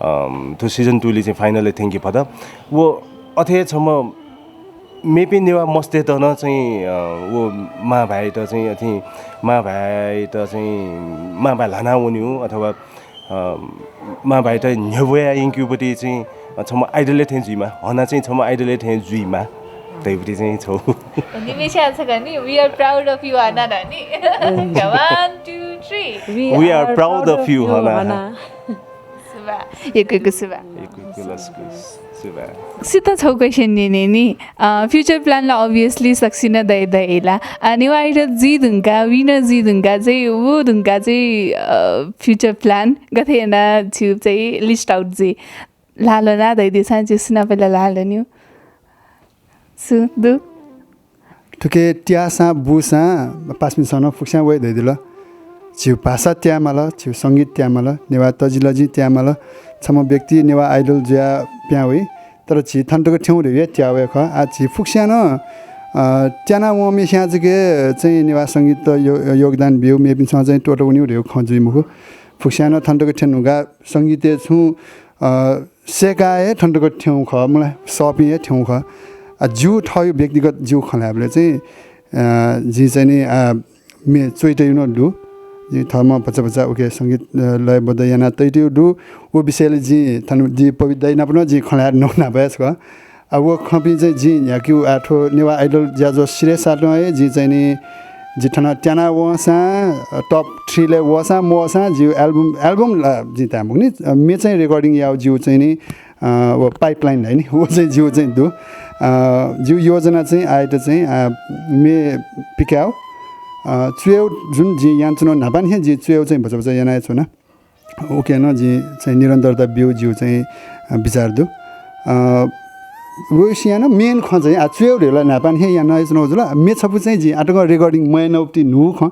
अम, थ्व season two ले चाहिँ final-य् थ्यंके फत। व अथे छम्ह मेपिं नेवाः मस्तय्‌त नं चाहिँ, अ, व मां भाय्‌त चाहिँ अथें मां भाय्‌त चाहिँ मां भाय् ल्हाना वनीगु अथवा, अ, मां भाय्‌त न्ह्यब्वया यंकेगु पति चाहिँ, अ, छम्ह idol-य् थें जुइमा, हना चाहिँ छम्ह idol-य् थें जुइमा धइपति चाहिँ छौ। निमेषा छ का नि, we are proud of you, हना दा नि। One, two, three। We are proud of you, हना। सुभाय्। यक्व यक्व सुभाय्। यक्व यक्व लसकुस। सुभाय्। सित छौ question न्यने नि। अ, future plan ला obviously सकसिनं दइ दइ ला। अ, नेवाः Idol जुइ धुंका, winner जुइ धुंका चाहिँ, व धुंका चाहिँ, अ, future plan गथे याना छु चाहिँ list out जुइ। लालो ना दइ दिसां छु सुना पहिला लालो न्यू। सु दु। थुके त्याःसां बूसां पासापिन्सं नं फुक्कसियां वये धयादिल। झीगु भाषा त्याये माल, झीगु संगीत त्याये माल, नेवाः तजिलजि त्याये माल। छम्ह व्यक्ति नेवाः Idol जुयाः पिहां वइ, तर झी थन तक थ्यंगु धइगु हे त्याः वये खः। आः झी फुक्कसियां नं, अ, त्याना वंम्हस्यां जक चाहिँ नेवाः संगीतय् यो-, योगदान ब्यू, मेपिन्सं चाहिँ त्वःता वनीगु धइगु खँ जुइ मखु। फुक्कसियां नं थन तक थ्यने धुंकाः संगीतय् छुं, अ, सय्‌काः हे थन तक थ्यंगु खः, मला सःपिं हे थ्यंगु खः। आ, जिगु थःगु व्यक्तिगत जिगु खँ ल्हायेबलय् चाहिँ, अ, जिं चाहिँ नि, अ, म्ये च्वयातयागु नं दु। जिं थःम्हं भचा भचा उके संगीत, अ, लयबद्ध याना तयातयागु दु। व विषयलय् जिं थन जि पवित्र दाइ नाप नं जिं खँ ल्हाये धुन न्हापा हे छकः। आ, व खँपिं चाहिँ जिं न्ह्याकेगु, आ, थ्व नेवाः Idol ज्याझ्वः सिधय् सातं हे जिं चाहिँ नि, जि थन त्याना वंसां, अ, top three-लय् वःसां मवःसां जिगु album, album ला जिं ताये मखु नि, अ, म्ये चाहिँ recording याःगु जिगु चाहिँ नि, अ, व pipeline धाइ नि, व चाहिँ जिगु चाहिँ दु। अ, जिगु योजना चाहिँ आःयात चाहिँ, अ, म्ये पिकायेगु, अ, च्वयेगु जुन जिं यानाच्वनागु न्हापांनिसें जिं च्वयेगु चाहिँ भचा भचा याना हे च्वना। उके नं जिं चाहिँ निरन्तरता ब्यू जिगु चाहिँ, अ, विचार दु। अ, व सियानं main खँ चाहिँ, आ, च्वयेगु धइगु ला न्हापांनिसें याना हे च्वनागु जुल। म्ये छपु चाहिँ जिं आः तकं recording मयानागु पति न्हू खँ।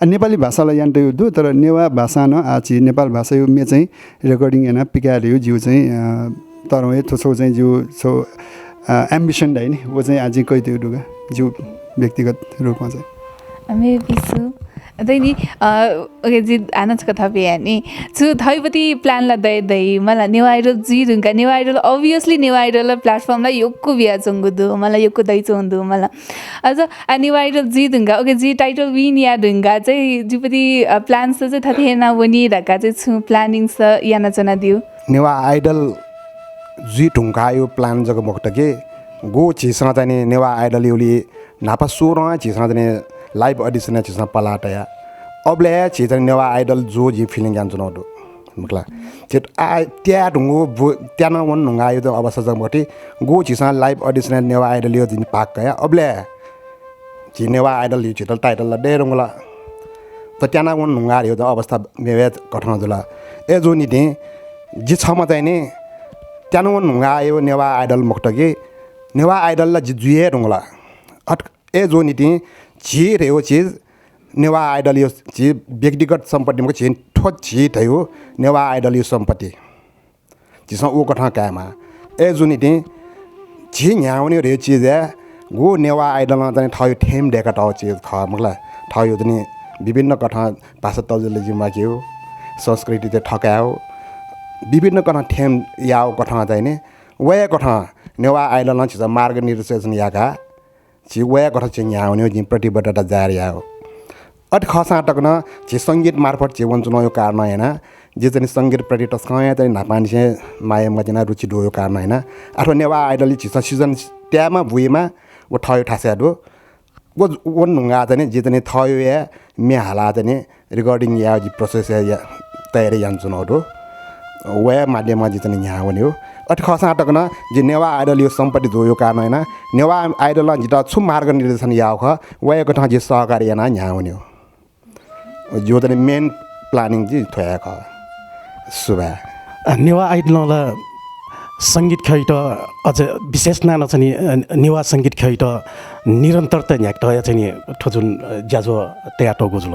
आ, नेपाली भाषा ला याना तयागु दु, तर नेवाः भाषां नं, आ, झी नेपाल भाषायागु म्ये चाहिँ recording याना पिकाये धइगु जिगु चाहिँ, अ, तरं हे थ्व छगू चाहिँ जिगु छगू, अ, ambition धाइ नि, व चाहिँ आः जिं कयातयागु दु का, जिगु व्यक्तिगत रूपमा चाहिँ। अ, म्ये बिसु। अ, दइ नि, अ, OK, जि हानं छकः थपे याये नि। छु थःगु पति plan ला दइ दइ, मला नेवाः Idol जुइ धुंकाः, Newah Idol, obviously Newah Idol platform ला यक्व बियाच्वंगु दु, मला यक्व दइच्वंगु दु, मला। अझ, आ, नेवाः Idol जुइ धुंकाः, OK, जि title win याये धुंकाः चाहिँ जिगु पति, अ, plans चाहिँ थथे याना वनी धकाः चाहिँ छु planning स यानाच्वनादिउ? नेवाः Idol जुइ धुंकाःयागु plan जक मखुत कि, गु झीसं चाहिँ नि नेवाः Idol याइबलय् न्हापा सुरुं झीसं चाहिँ नि live audition झीसं पलाः तया। अबलय् हे झी चाहिँ नेवाः Idol जू झी feeling यानाच्वनागु दु। मखु ला। झी आ, त्याये धुंगु बु-, त्याना वने धुंकाःयागु अवस्था जक मखुत कि, गु झीसं live audition नेवाः Idol याइबलय् झी भाग कया। अबलय् झी नेवाः Idol झीत title ला दये धुंकल। तर त्याना वने धुंकाः धइगु अवस्था मेगु कथं जुल। अय्‌जूगुनिंतिं जि छम्ह चाहिँ नि त्याना वने धुंकाःयागु नेवाः Idol मखुत कि, नेवाः Idol ला जि जुइ हे धुंकल। अय्-, अय्‌जूगुनिंतिं झी धइगु चिज नेवाः Idol-या झी व्यक्तिगत सम्पत्ति मखु, झी थ्व झी धइगु नेवाः Idol-या सम्पत्ति। झीसं उ कथं कायेमाः। अय्‌जूगुनिंतिं झी न्ह्यावनीगु धइगु चिजय् गु नेवाः Idol-ं चाहिँ थःगु theme दय्‌कातःगु चिज खः, मखु ला। थःगु चाहिँ विभिन्न कथं भाषा तजिलजि म्वाकेगु, संस्कृति चाहिँ थकायेगु, विभिन्न कथं थेम याःगु कथं चाहिँ नि, वया कथं नेवाः आइडलं झीसं मार्गनिर्देशन याकाः झी वया कथं चाहिँ न्ह्यावनेगु जिं प्रतिबद्धता जारी याःगु। अथे खःसां तक नं झी संगीत मार्फत झी वनाच्वनागु कारणं यानाः जि चाहिँ नि संगीत प्रति तसकं हे चाहिँ न्हापांनिसें माया मतिना रुचि दुगु कारणं यानाः आः थ्व नेवाः आइडल झीसं season त्यायेमा बुइमा व थःगु थासय् दु। व, व न्हुंगाः चाहिँ नि जि चाहिँ नि थःगु हे म्ये हालाः चाहिँ नि recording यायेगु जि process या, तयारी यानाच्वनागु दु। वया माध्यमं जि चाहिँ नि न्ह्यावनेगु। अथे खःसां तक नं जि नेवाः आइडलया सम्पत्ति जूगु कारणं यानाः नेवाः आइडलं जितः छु मार्गनिर्देशन याःगु खः, वया कथं जि सहकार्य यानाः न्ह्यावनेगु। जिगु चाहिँ नि main planning जि थ्व हे खः। सुभाय्। अ, नेवाः आइडलं ला संगीत ख्यःयात अझ विशेष यानाः चाहिँ नि, अ, नेवाः संगीत ख्यःयात निरन्तरता न्ह्याकेत या चाहिँ नि थ्व जुन, अ, ज्याझ्वः तयातःगु जुल।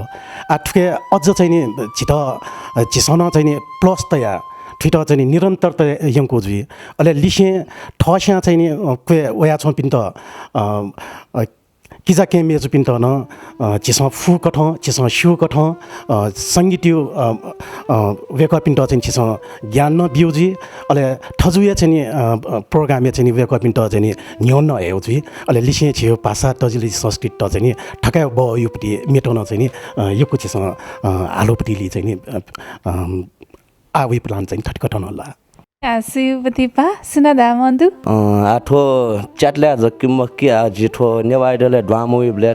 आः थुके अझ चाहिँ नि झीत, अ, झीसं नं चाहिँ नि plus तयाः थुइत चाहिँ नि निरन्तरता यंकू जुइ। अले लिसें थःस्यां चाहिँ नि, अ, क्वय् वयाच्वंपिन्त, अ, अ, किजा केहेँ मय्जुपिन्त नं, अ, झीसं फुकथं, झीसं स्यूकथं, अ, संगीतया, अ, अ, वय्कःपिन्त चाहिँ झीसं ज्ञान नं बियु जुइ। अले थज्याःगु चाहिँ नि, अ, अ, program या चाहिँ नि वय्कःपिन्त चाहिँ नि न्ह्यःने नं हयेगु जुइ। अले लिसें झीगु भाषा, तजिलजि, संस्कृतित चाहिँ नि थकाय् बहःयागुपट्टि म्येत नं चाहिँ नि, अ, यक्व झीसं, अ, हालुपट्टिलि चाहिँ नि, अ, अ, आः वइ plan चाहिँ नि थथे कथं नं ला। आ, सुयुपतिपा, सुनां धायेमाःगु दु? अँ, आः थ्व च्यातलाय् जक्की मक्की, आः जि थ्व नेवाः आइडलय् दुहां मवइबलय्,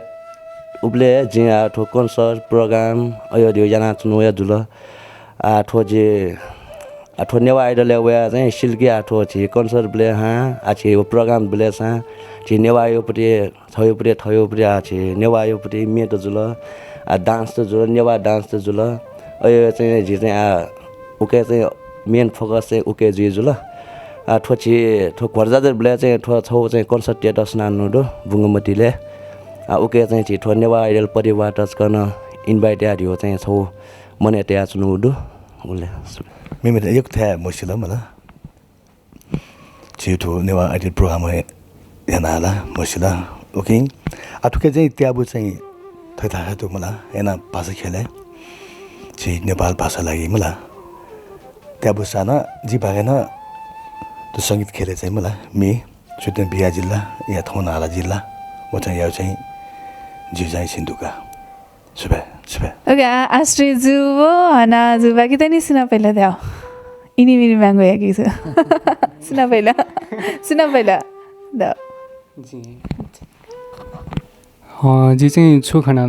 उबलय् जिं आः थ्व concert program अय् ध्यः यानाच्वनागु हे जुल। आः थ्व जि, आः थ्व नेवाः आइडलय् वयाः चाहिँ सिल्की आः थ्व झी concert बलय् हां, आः झी program बलय् सां, झी नेवाःयापट्टि थःगुपट्टि, थःगुपट्टि आः झी नेवाःयापट्टि म्ये त जुल, आः dance त जुल, नेवाः dance त जुल। अय् चाहिँ झी चाहिँ आः उके चाहिँ main focus चाहिँ उके जुइ जुल। आः थ्व झी थ्व घोडा जात्रा बलय् चाहिँ थ्व छगू चाहिँ concert तयेत सनावनागु दु, बुंगमतीलय्। आः उके चाहिँ झी थ्व नेवाः आइडल परिवार तसकं नं invite यानाः ध्यः चाहिँ छगू मनय् तयाच्वनागु दु। उले। मेमेत यक्व थाय् मसिल मला। झी थ्व नेवाः आइडल program यानाः ला मसिल। OK। आः थुके चाहिँ त्याबू चाहिँ थथे थासय् दु मला, याना भाषा ख्यलय् झी नेपाल भाषा लागि मला। त्याबू सां नं जि बाखं नं थ्व संगीत ख्यलय् चाहिँ मला म्ये सुथय् बिया जिल्ला या थौं हाला जिल्ला व चाहिँ याउ चाहिँ झी चाहिँ सिन्धुका। सुभाय्, सुभाय्। OK, आ-, आश्रय जु व हना जु बाकी तनि सुनां पहिला द्याव। इनि मिनि मांगु याकी जु। सुनां पहिला। सुनां पहिला। द्याव। जी। अ, जि चाहिँ छु खना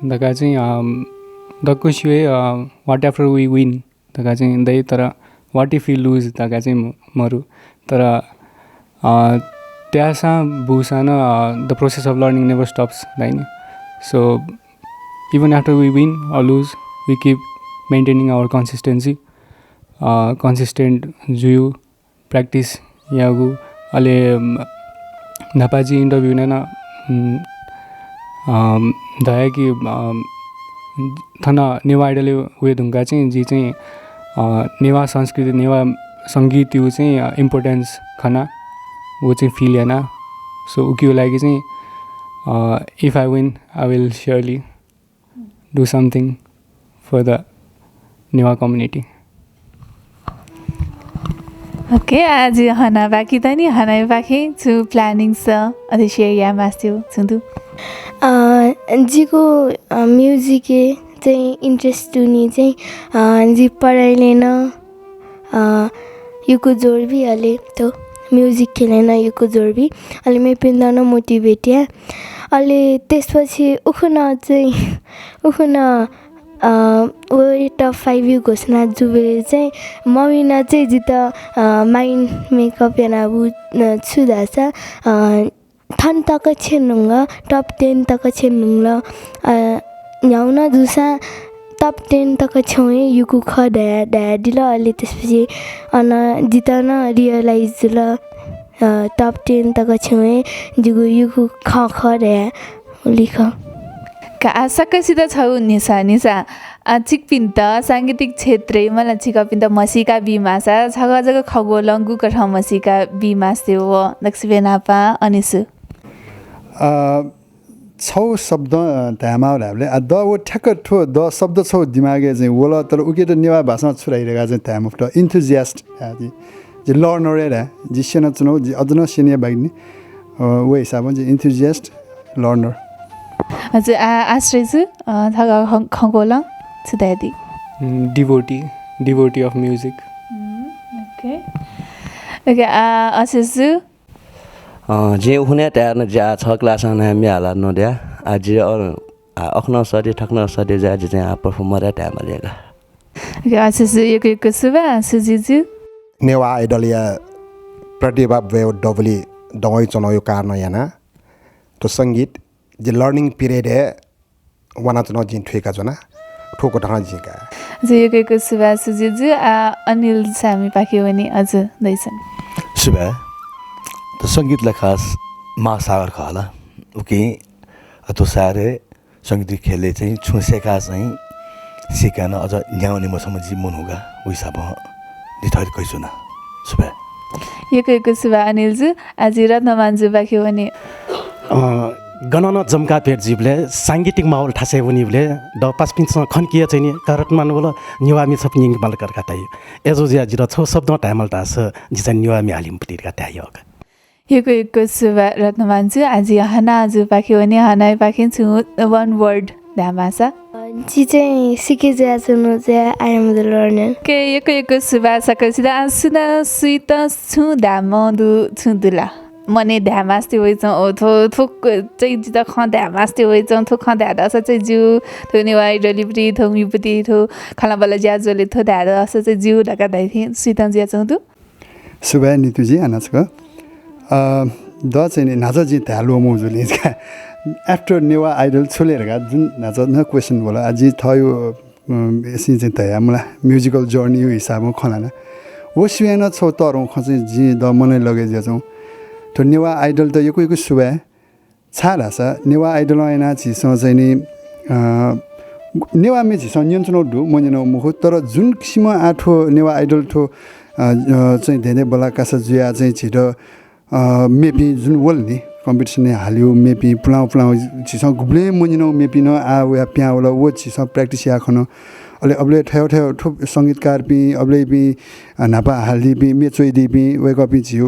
धकाः चाहिँ, अ, दक्व स्यू हे, अ, what after we win धकाः चाहिँ दइ, तर what if we lose धकाः चाहिँ म-, मरु। तर, अ, त्याःसां बूसां नं, अ, the process of learning never stops धाइ नि। So, even after we win or lose, we keep maintaining our consistency। अ, consistent जुयु, practice यागु, अले, अम, न्हापा जि interview याना, अम, अम, धया कि, अम, थन नेवाः आइडलय् वये धुंकाः चाहिँ जि चाहिँ, अ, नेवाः संस्कृति, नेवाः संगीतयु चाहिँ, अ, importance खना, व चाहिँ feel याना। So, उकियु लागि चाहिँ, अ, if I win, I will surely do something for the Newah community। OK, आ जि हना बाकी तनि, हनाया बाकी छु planning स अथे share याये मास्ति छु दु? अ, जिगु, अ, music-य् चाहिँ interest दुनि चाहिँ, अ, जि पढाइले नं अ, यक्व जोर बी, अले थ्व music ख्यलय् नं यक्व जोर बी, अले मेपिन्त नं motivate या। अले त्यसपछि उखुन्हु चाहिँ, उखुन्हु, अ, व top five यु घोषणा जुबलय् चाहिँ मम्मीं नं चाहिँ जितः, अ, mind makeup यानाः उ, अ, छु धाःसा, अ, थन तक छ्यने धुंकल, top ten तक छ्यने धुंकल। अ, न्ह्यागु नं जूसां top ten तक छ्यं हे यक्व खः धया, धयादिल। अले त्यसपछि अन जितः नं realise जुल, अ, top ten तक छ्यं हे जिगु यक्व खँ खः धया उलि खः। का आ सकसित छगू न्ह्यसः, न्ह्यसः, अ, छिकपिन्त सांगीतिक क्षेत्रय् मला छिकपिन्त म्हसीका बीमाःसा छगः जक खः, गुकथं म्हसीका बीमास्ति व दक्वसिबें न्हापां अनिसु। अ, छौ शब्द, अ, धायेमाः धायेबलय्, आ, द व ठ्याक्क थ्व द शब्द छौ दिमागय् चाहिँ वल, तर उकेत नेवाः भाषां छु धाइ धकाः चाहिँ धाये मफुत। Enthusiast धाये जि, जि learner हे धाये। जि स्यनाच्वनागु, जि अझ नं स्यनीगु बाकी नि। अ, व हिसाबं जि enthusiast learner। हजुर, आ, आश्रय जु, अ, थःगु खँ, खँग्वलं छु धयादी? उम्, devotee, devotee of music। Um, OK। OK, आ, अशेष जु? अँ, जिं उखुन्हु धाये न, जि आः छ class-ं नं म्ये हालाः नदया। आः जि अ, आः अखनं सःते, थखनं सःते जुयाः जि चाहिँ आः performer हे धायेमाली का। OK, अशेष जु, यक्व यक्व सुभाय्, सुजित जु। नेवाः Idol-या प्रतिभा ब्वयेगु दबुलिइ दं वयाच्वनागु कारणं यानाः थ्व संगीत जि learning period-य् वानाच्वनागु जिं थुइकाच्वना। थुकथं जिं का। हजुर, यक्व यक्व सुभाय् सुजित जु। आ, अनिल सामीपाखे वने, हजुर, दइछन्। सुभाय्। त संगीत ला खास महासागर खः ला। उकिं अथवा सारे संगीत ख्यलय् चाहिँ छुं सय्काः चाहिँ सीकाः नं अझ न्ह्याः वने मछ्वःम्ह जि मनू का, व हिसाबं जि थथे कयाच्वना। सुभाय्। यक्व यक्व सुभाय् अनिल जु। आः जि रत्नमान जुपाखे वने। अँ, गनं नं जम्काः भेट जुइबलय्, सांगीतिक माहौल थासय् वनीबलय्, द पासापिन्सं खने कि या चाहिँ नि, का रत्नमान व ला नेवाः म्ये छपु न्यंके माल का धकाः धाइ। अय्जूगुलिं जितः छौ शब्दं धायेमाल धाःसा जि चाहिँ नेवाः म्ये हाले मफुत धकाः धाये का। यक्व यक्व सुभाय् रत्नमान जु। आः जि हना जुपाखे वने, हनायापाखें छुं one word धायेमाःसा। जि चाहिँ सिके जुयाच्वनागु जुयाः I am the learner। OK, यक्व यक्व सुभाय् सकसितं। आः सुनां सुइत छुं धायेमाःगु दु, छुं दु ला? मनय् धायेमास्ति वइच्वं, ओ, थ्व, थ्व क-, चाहिँ जितः खँ धायेमास्ति वइच्वं, थ्व खँ धाये धाःसा चाहिँ ज्यू, थ्व नेवाः Idol-पति, थ्व म्येपति, थ्व खँल्हाबल्हा ज्याझ्वलय् थ्व धाये धाःसा चाहिँ ज्यू धकाः धाइ थें सुइत जुयाच्वंगु दु? सुभाय् नितु जु, हानं छकः। अ, द चाहिँ नि न्हाचः जिं धाये ल्वःमंगु जुल का। After नेवाः Idol छु ले धकाः जुन न्हाचः नं question वल। आः जिं थःगु, अ, अय्‌सिं चाहिँ धया मला, musical journey-या हिसाबं खँ ल्हाना। व स्वयां नं छौ तःधंगु खँ चाहिँ जिं द मनय् लगे जुयाच्वं। थ्व नेवाः Idol-त यक्व यक्व सुभाय्। छाय् धाःसा नेवाः Idol-ं यानाः झीसं चाहिँ नि, अ, नेवाः म्ये झीसं न्यनाच्वनागु दु, मन्यनागु मखु, तर जुन किसिमं आः थ्व नेवाः Idol थ्व, अ, अ, चाहिँ धेंधेंबल्लाः कासा जुयाः चाहिँ झीत, अ, मेपिं जुन वल नि, competition-य् हालीगु मेपिं पुलांगु पुलांगु झीसं गुबलें मन्यनागु मेपिं नं आः वयाः पिहां वल, व झीसं practice याः खन। अले अबलय् थय् थय् थ्व संगीतकारपिं, अबलय्‌पिं, अ, न्हापा हालीपिं, म्ये च्वइदीपिं, वय्‌कःपिं झीगु,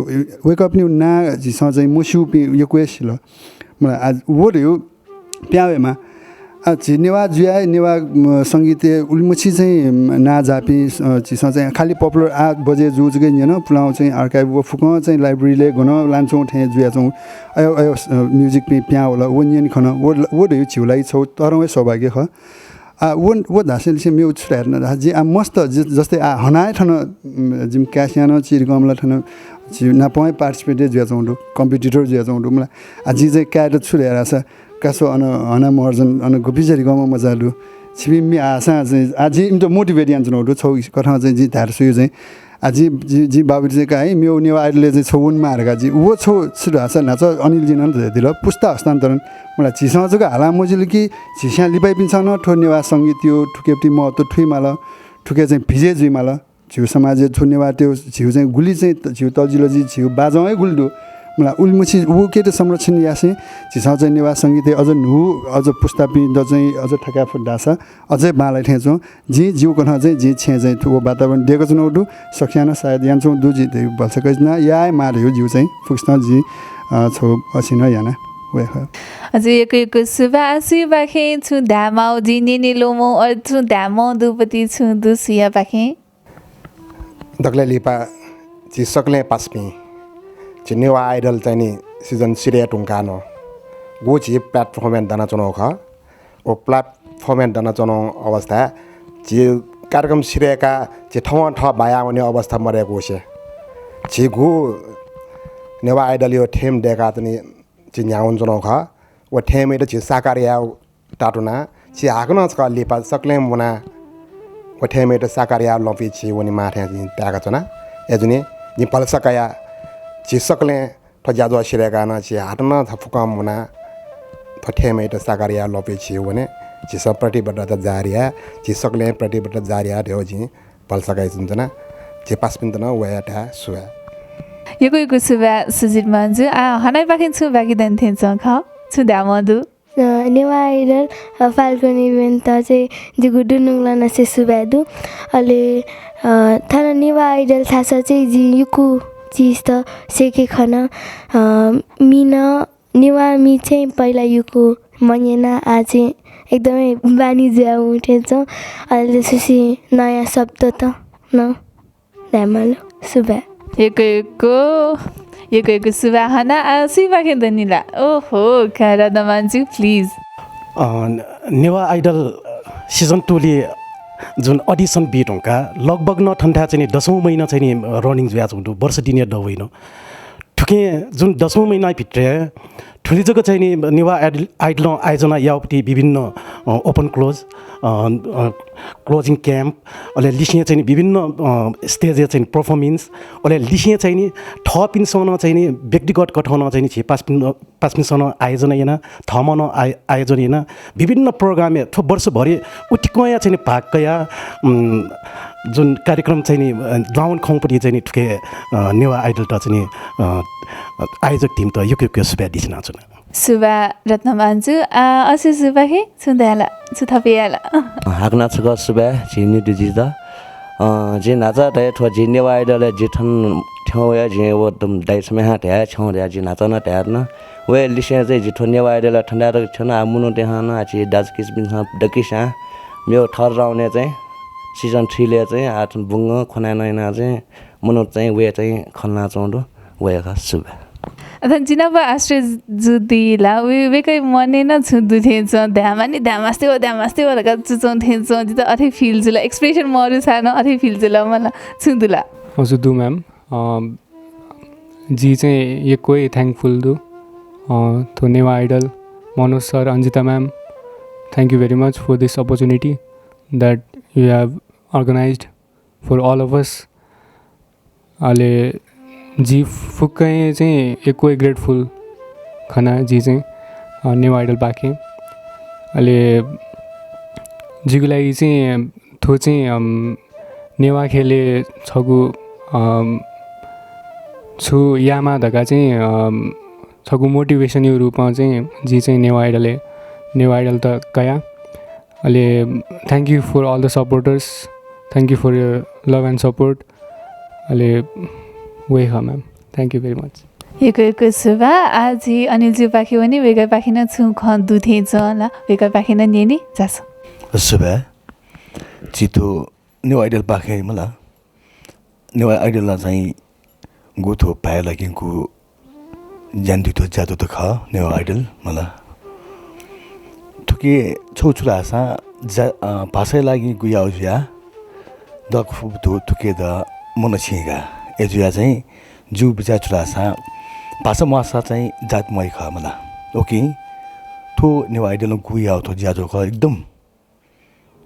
वय्‌कःपिनिगु नां झीसं चाहिँ मस्यूपिं यक्व हे सिल। मला, आः व धइगु पिहां वयेमाः। आः झी नेवाः जुयाः नेवाः, म, संगीतय् उलिमछि चाहिँ, म, नां जाःपिं, अ, झीसं चाहिँ खालि popular आठ बजे जूगु जक न्यन, पुलांगु चाहिँ archive व फुक्कं चाहिँ library-लय् गनं लानाच्वंगु थें जुयाच्वंगु। अय्, अय्, अ, music-पिं पिहां वल, व न्यने खन, व, व धइगु झीगु लागि छौ तःधंगु हे सौभाग्य खः। आः, व, व धासेंलि मेगु छु धाये धुन धाःसा, जिं आः मस्त, जि-, जस्तै आः हनाः हे थन, उम्, जिमि काय्‌सियां नं चिधिकःम्ह ला थन, झी नापं हे participant हे जुयाच्वंगु दु, competitor जुयाच्वंगु दु मला। आः, जिं चाहिँ काय्‌त छु धया धाःसा, का स्व अन हना महर्जन, अन गुपिं चिधिकःम्ह मचा दु। छिपिं म्ये हाःसां चाहिँ, आः, जिं इमित motivate यानाच्वनागु दु, छौ कथं चाहिँ जिं धायेत स्वयागु चाहिँ, आः, जिं, जिं, जिं बाबुयात चाहिँ का है, मेगु नेवाः Idol-य् चाहिँ छौ वनेमाः धकाः जिं। व छौ छु धाःसा न्हाचः अनिलजिं नं धयादिल, पुस्ता हस्तान्तरण। मला, झीसं जक हालाः मजिल कि, झीस्यां लिपाइपिन्सं नं थ्व नेवाः संगीतया थुकियापति महत्व थुइमाल, थुकिया चाहिँ भिजय् जुइमाल। झीगु समाजय् थ्व नेवाःतय् झीगु चाहिँ गुलि चाहिँ त-, झीगु तजिलजि, झीगु बाजं हे गुलि दु। मला, उलिमछि उकेत संरक्षण यासें झीसं चाहिँ नेवाः संगीतय् अझ न्हू, अझ पुस्तापिन्त चाहिँ अझ थकाये फत धाःसा अझ हे बांलाइ थें च्वं। जिं जिगु कथं चाहिँ जिं छेँय् चाहिँ थुगु वातावरण दय्काच्वनागु दु। सकसियां नं सायद यानाच्वंगु दु, जिं धयागु भलसा कयाच्वना, याये माः धयागु जिगु चाहिँ फुक्कसितं जिं, अ, छौ असिनं याना वये खः। हजुर, यक्व यक्व सुभाय्। सुयापाखें छुं धायेमाःगु, जिं न्यने ल्वःमंगु, अ, छुं धायेमाःगु दुपति छुं दु सुयापाखें? दकलय् लिपा झी सकलें पासापिं, झी नेवाः Idol चाहिँ नि season सिधये धुंकाः नं गु झी platform-य् दनाच्वनागु खः। व platform-य् दनाच्वनागु अवस्थाय् झी कार्यक्रम सिधय्काः झी थवं थः बाया वनेगु अवस्था मदय्कूसे झी गु नेवाः Idol-या theme दय्काः चाहिँ नि झी न्ह्याः वनाच्वनागु खः। व theme-यात झी साकार यायेगु तातुना झी हाकनं छकः लिपा सकलें मुनाः व theme-यात साकार याः ल्वःपिं झी वनेमाः थें जिं ताय्काच्वना। अय्जूगुलिं जिं भलसा कयाः झी सकलें थ्व ज्याझ्वः सिधय्काः नं झी हाकनं फुक्कं मुनाः थ्व theme-यात साकार याः ल्वःपिं झी वने। झीसं प्रतिबद्धता जारी याये, झी सकलें प्रतिबद्धता जारी याये धयागु जिं भलसा कयाच्वना। झी पासापिन्त नं वयाः धाये सुभाय्। यक्व यक्व सुभाय् सुजित महर्जन। आः हनायापाखें छुं बाकी दनि थें च्वं खः, छुं धायेमाःगु दु? अ, नेवाः आइडल, अ, Falcon event त चाहिँ जिगु दुनुगलंनिसें सुभाय् दु। अले, अ, थन नेवाः आइडल थासय् चाहिँ जिं यक्व चिज त सय्के खन। अ, मि नं नेवाः मि चाहिँ पहिला यक्व मन्यना, आः चाहिँ एकदमै बानी जुयावं थें च्वं। अले सुसि नयाँ शब्द त नं धायेमाल। सुभाय्। यक्व यक्व, यक्व यक्व सुभाय् हना। आ, सुइपाखें दनि ला? ओहो, का रत्नमानजु, please। अ, नेवाः आइडल season two ले जुन audition बी धुंका लगभग नं थन्थाय् चाहिँ नि दसौं महिना चाहिँ नि running जुयाच्वंगु दु, वर्ष दिनया दबुइ नं। थुकिं जुन दसौं महिना भित्र थुलि जक चाहिँ नि नेवाः आइडल, आइडलं आयोजना याःगु विभिन्न, अ, open close, अ, अ, closing camp, अले लिसें चाहिँ नि विभिन्न, अ, stage या चाहिँ नि performance, अले लिसें चाहिँ नि थःपिन्सं नं चाहिँ नि व्यक्तिगत कथं नं चाहिँ नि झी पासापिं, पासापिन्सं नं आयोजना याना, थःम्हं नं आय-, आयोजना याना, विभिन्न program या थ्व वर्षभरि उतिकया चाहिँ नि भाग कया, उम्, जुन कार्यक्रम चाहिँ नि, अ, लावं खंगुपति चाहिँ नि थुके, अ, नेवाः आइडल त चाहिँ नि, अ, आयोजक team त यक्व यक्व सुभाय् देछानाच्वना। सुभाय् रत्नमानजु, आ, असे सुभाय् हे छुं धायेला, छु थपे याला? हाकनं छकः सुभाय् झी नितुजित। अ, जिं न्हाचा धया थ्व झी नेवाः आइडलय् जि थन थ्यं वया, जिं व तुम दाइ छम्ह हां धया, छ्यं धया, जिं न्हाचा नं धया न। वया लिसें चाहिँ जि थ्व नेवाः आइडलय् थन्दा तक थ्यन, आ, मनूतय् हां नं, आ, झी दाजुकिजापिन्सं दक्वसियां मेव थर्ड round य् चाहिँ season three ले चाहिँ, आ, थन बुंगः खँ ल्हायेनं याना चाहिँ मनूत चाहिँ वया चाहिँ खँ ल्हानाच्वंगु दु। वयागु सुभाय्। अथन जि नाप आश्रय जु दी ला, वय्-, वय्‌कःया मनय् नं छुं दु थें च्वं, धायेमानि, धाये मास्ति वः, धाये मास्ति वः धकाः चुच्वं थें च्वं, जितः अथे feel जुल, expression मरुसा नं अथे feel जुल मला, छुं दु ला? हजुर, दु ma'am। अ, जि चाहिँ यक्व हे thankful दु, अ, थ्व नेवाः आइडल, मनोज sir, Anjita ma'am, thank you very much for this opportunity that you have organized for all of us। अले जि फुक्कं चाहिँ यक्व grateful खना जि चाहिँ, अ, नेवाः आइडलपाखें। अले जिगु लागि चाहिँ थ्व चाहिँ, अम, नेवाः ख्यलय् छगू, अम, छु यायेमाः धकाः चाहिँ, अम, छगू motivation या रूपं चाहिँ जि चाहिँ नेवाः आइडलय्, नेवाः आइडल त कया। अले thank you for all the supporters, thank you for your love and support। अले व हे खः ma'am, thank you very much। यक्व यक्व सुभाय्। आः झी अनिलजुपाखे वने, वय्‌कःपाखें नं छुं खँ दु थें च्वं ला, वय्‌कःपाखें नं न्यने झासँ। सुभाय्। झी थ्व नेवाः आइडलपाखें मला, नेवाः आइडलं चाहिँ गु थ्व भाय् लाकेगु ज्यान दुत, ज्या दुत खः नेवाः आइडल मला। थुके छगू छु धाःसा जा-, अ, भाषाया लागि गु याः जुया दक्व दु, थुके द मन छिं का। अय्‌जुया चाहिँ जिगु बिचाः छु धाःसा भाषा म्वाःसा चाहिँ जात म्वाइ खः मला। OK, थ्व नेवाः आइडलं गु याः थ्व ज्याझ्वः खः एकदम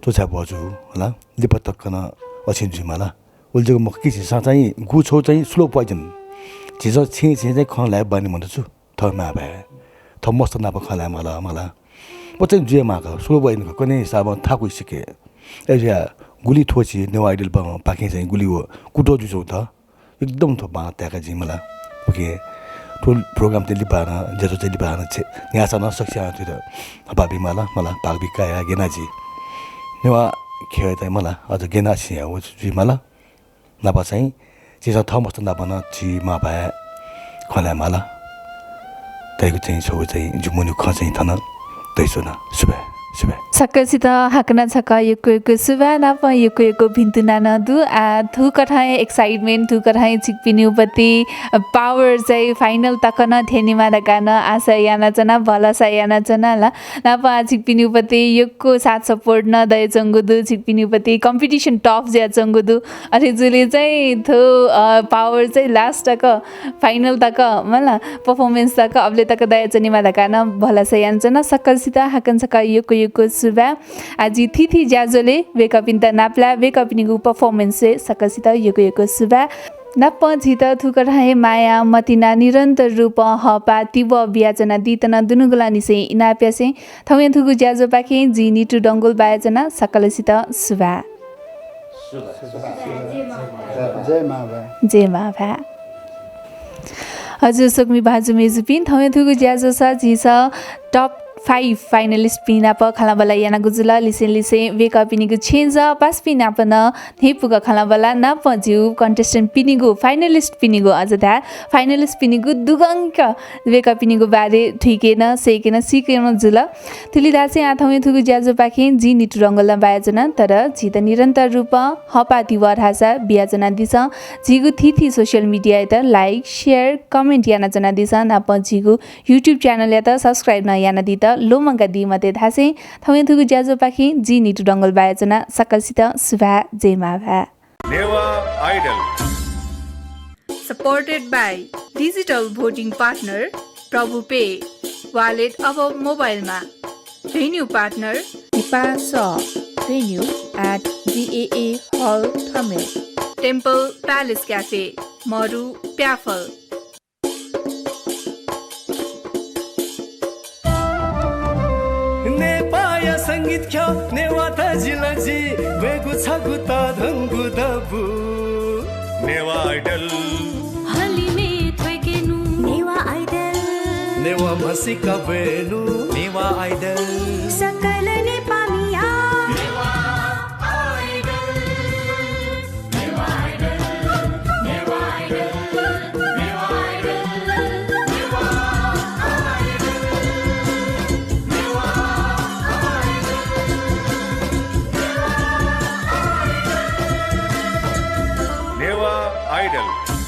च्वछाय् भ्वजु होला, लिपा तक नं अछिं जुइमाला। उलि जक मखु कि झीसं चाहिँ गु छगू चाहिँ slow poison। झीसं छेँ छेँ चाहिँ खँ ल्हाये बानी मदु छु, थः मांभाय्, थः मस्त नाप खँ ल्हाये माल, माला। व चाहिँ जुये माःगु, slow poison कने हिसाबं थाकुइ सिके। अय्‌जुया गुलि थ्व झी नेवाः आइडल प-, पाखें चाहिँ गुलि व कुतः जुइच्वंगु त। एकदम थ्व बांलाक ताय्‌का जिं मला। OK, थ्व program चाहिँ लिपा हानं, ज्याझ्वः चाहिँ लिपा हानं छे-, न्यासा नं सकसियां थुइत हपाबी माला, मला भाग बिकाया गेना जि। नेवाः ख्यःयात मला, अझ गेना सिया व जुइ माला। नापा चाहिँ झीसं थः मस्त नाप नं झी मांभाय् खँ ल्हाये माला। धइगु चाहिँ छगू चाहिँ जिगु मनय् खँ चाहिँ थन धयाच्वना। सुभाय्, सुभाय्। सकसितं हाकनं छकः यक्व यक्व सुभाय् नापं यक्व यक्व भिन्तुना नं दु। आ, थुकथं हे excitement, थुकथं हे छिकपिनिगु पति, अ, power चाहिँ final तक नं थ्यनेमा धकाः नं आशा यानाच्वना, भलसा यानाच्वना ला। नापं आ छिकपिनिगु पति यक्व साथ support नं दयाच्वंगु दु, छिकपिनिगु पति competition tough जुयाच्वंगु दु। अथे जुले चाहिँ थ्व, अ, power चाहिँ last तक, final तक, मला, performance तक, अबले तक दयाच्वनेमा धकाः नं भलसा यानाच्वना। सकलसित हाकनं छकः यक्व यक्व सुभाय्। आ झी थीथी ज्याझ्वलय् वय्कःपिन्त नापलाये, वय्कःपिनिगु performance-य् सकलसित यक्व यक्व सुभाय्। नापं झीत थुकथं हे माया मतिना निरन्तर रूपं हःपाः तिबः बियाच्वनादीत नं दुनुगलंनिसें इनाप यासें थौंया थुगु ज्याझ्वःपाखें जि नितु डंगोल बायाच्वना। सकलसित सुभाय्। जय मांभाय्। जय मांभाय्। हजुर, स्वकुमि भाजु मय्जुपिं, थौंया थुगु ज्याझ्वलय् झीसं top five finalist पिं नाप खँल्हाबल्हा यानागु जुल। लिसें लिसें वय्कःपिनिगु छेँजः पासापिं नाप नं न्ह्यइपुक खँल्हाबल्हा नाप जिगु contestant पिनिगु, finalist पिनिगु अझ धाये, finalist पिनिगु दुगंक वय्कःपिनिगु बारे थुइके नं, सय्के नं, सीके नं जुल। थुलि धासें आः थौंया थुगु ज्याझ्वःपाखें जि नितु डंगोल नं बायाच्वना, तर झीत निरन्तर रूपं हःपाः तिबः धाःसा बियाच्वनादिसँ। झीगु थीथी social mediaयात like, share, comment यानाच्वनादिसँ। नापं झीगु YouTube channelयात subscribe नं यानादीत लुमंकादी मते धासें थौंया थुगु ज्याझ्वःपाखें जि नितु डंगोल बायाच्वना। सकलसित सुभाय्, जय मां भाय्। Newah Idol। Supported by digital voting partner Prabhu pay, wallet अब मोबाइलमा। Venue partner नेपाल स, venue at GAA Hall Thamel. Temple Palace Cafe, मरु प्याफल। नेपाःया संगीत ख्यः नेवाः तजिलजि ब्वयेगु छगू तःधंगु दबू नेवाः Idol। हलिमय् थ्वय्केनु नेवाः Idol। नेवाः म्हसीका ब्वयेनु नेवाः Idol। सकल नेपाःमिया नेवाः Idol। नेवाः Idol।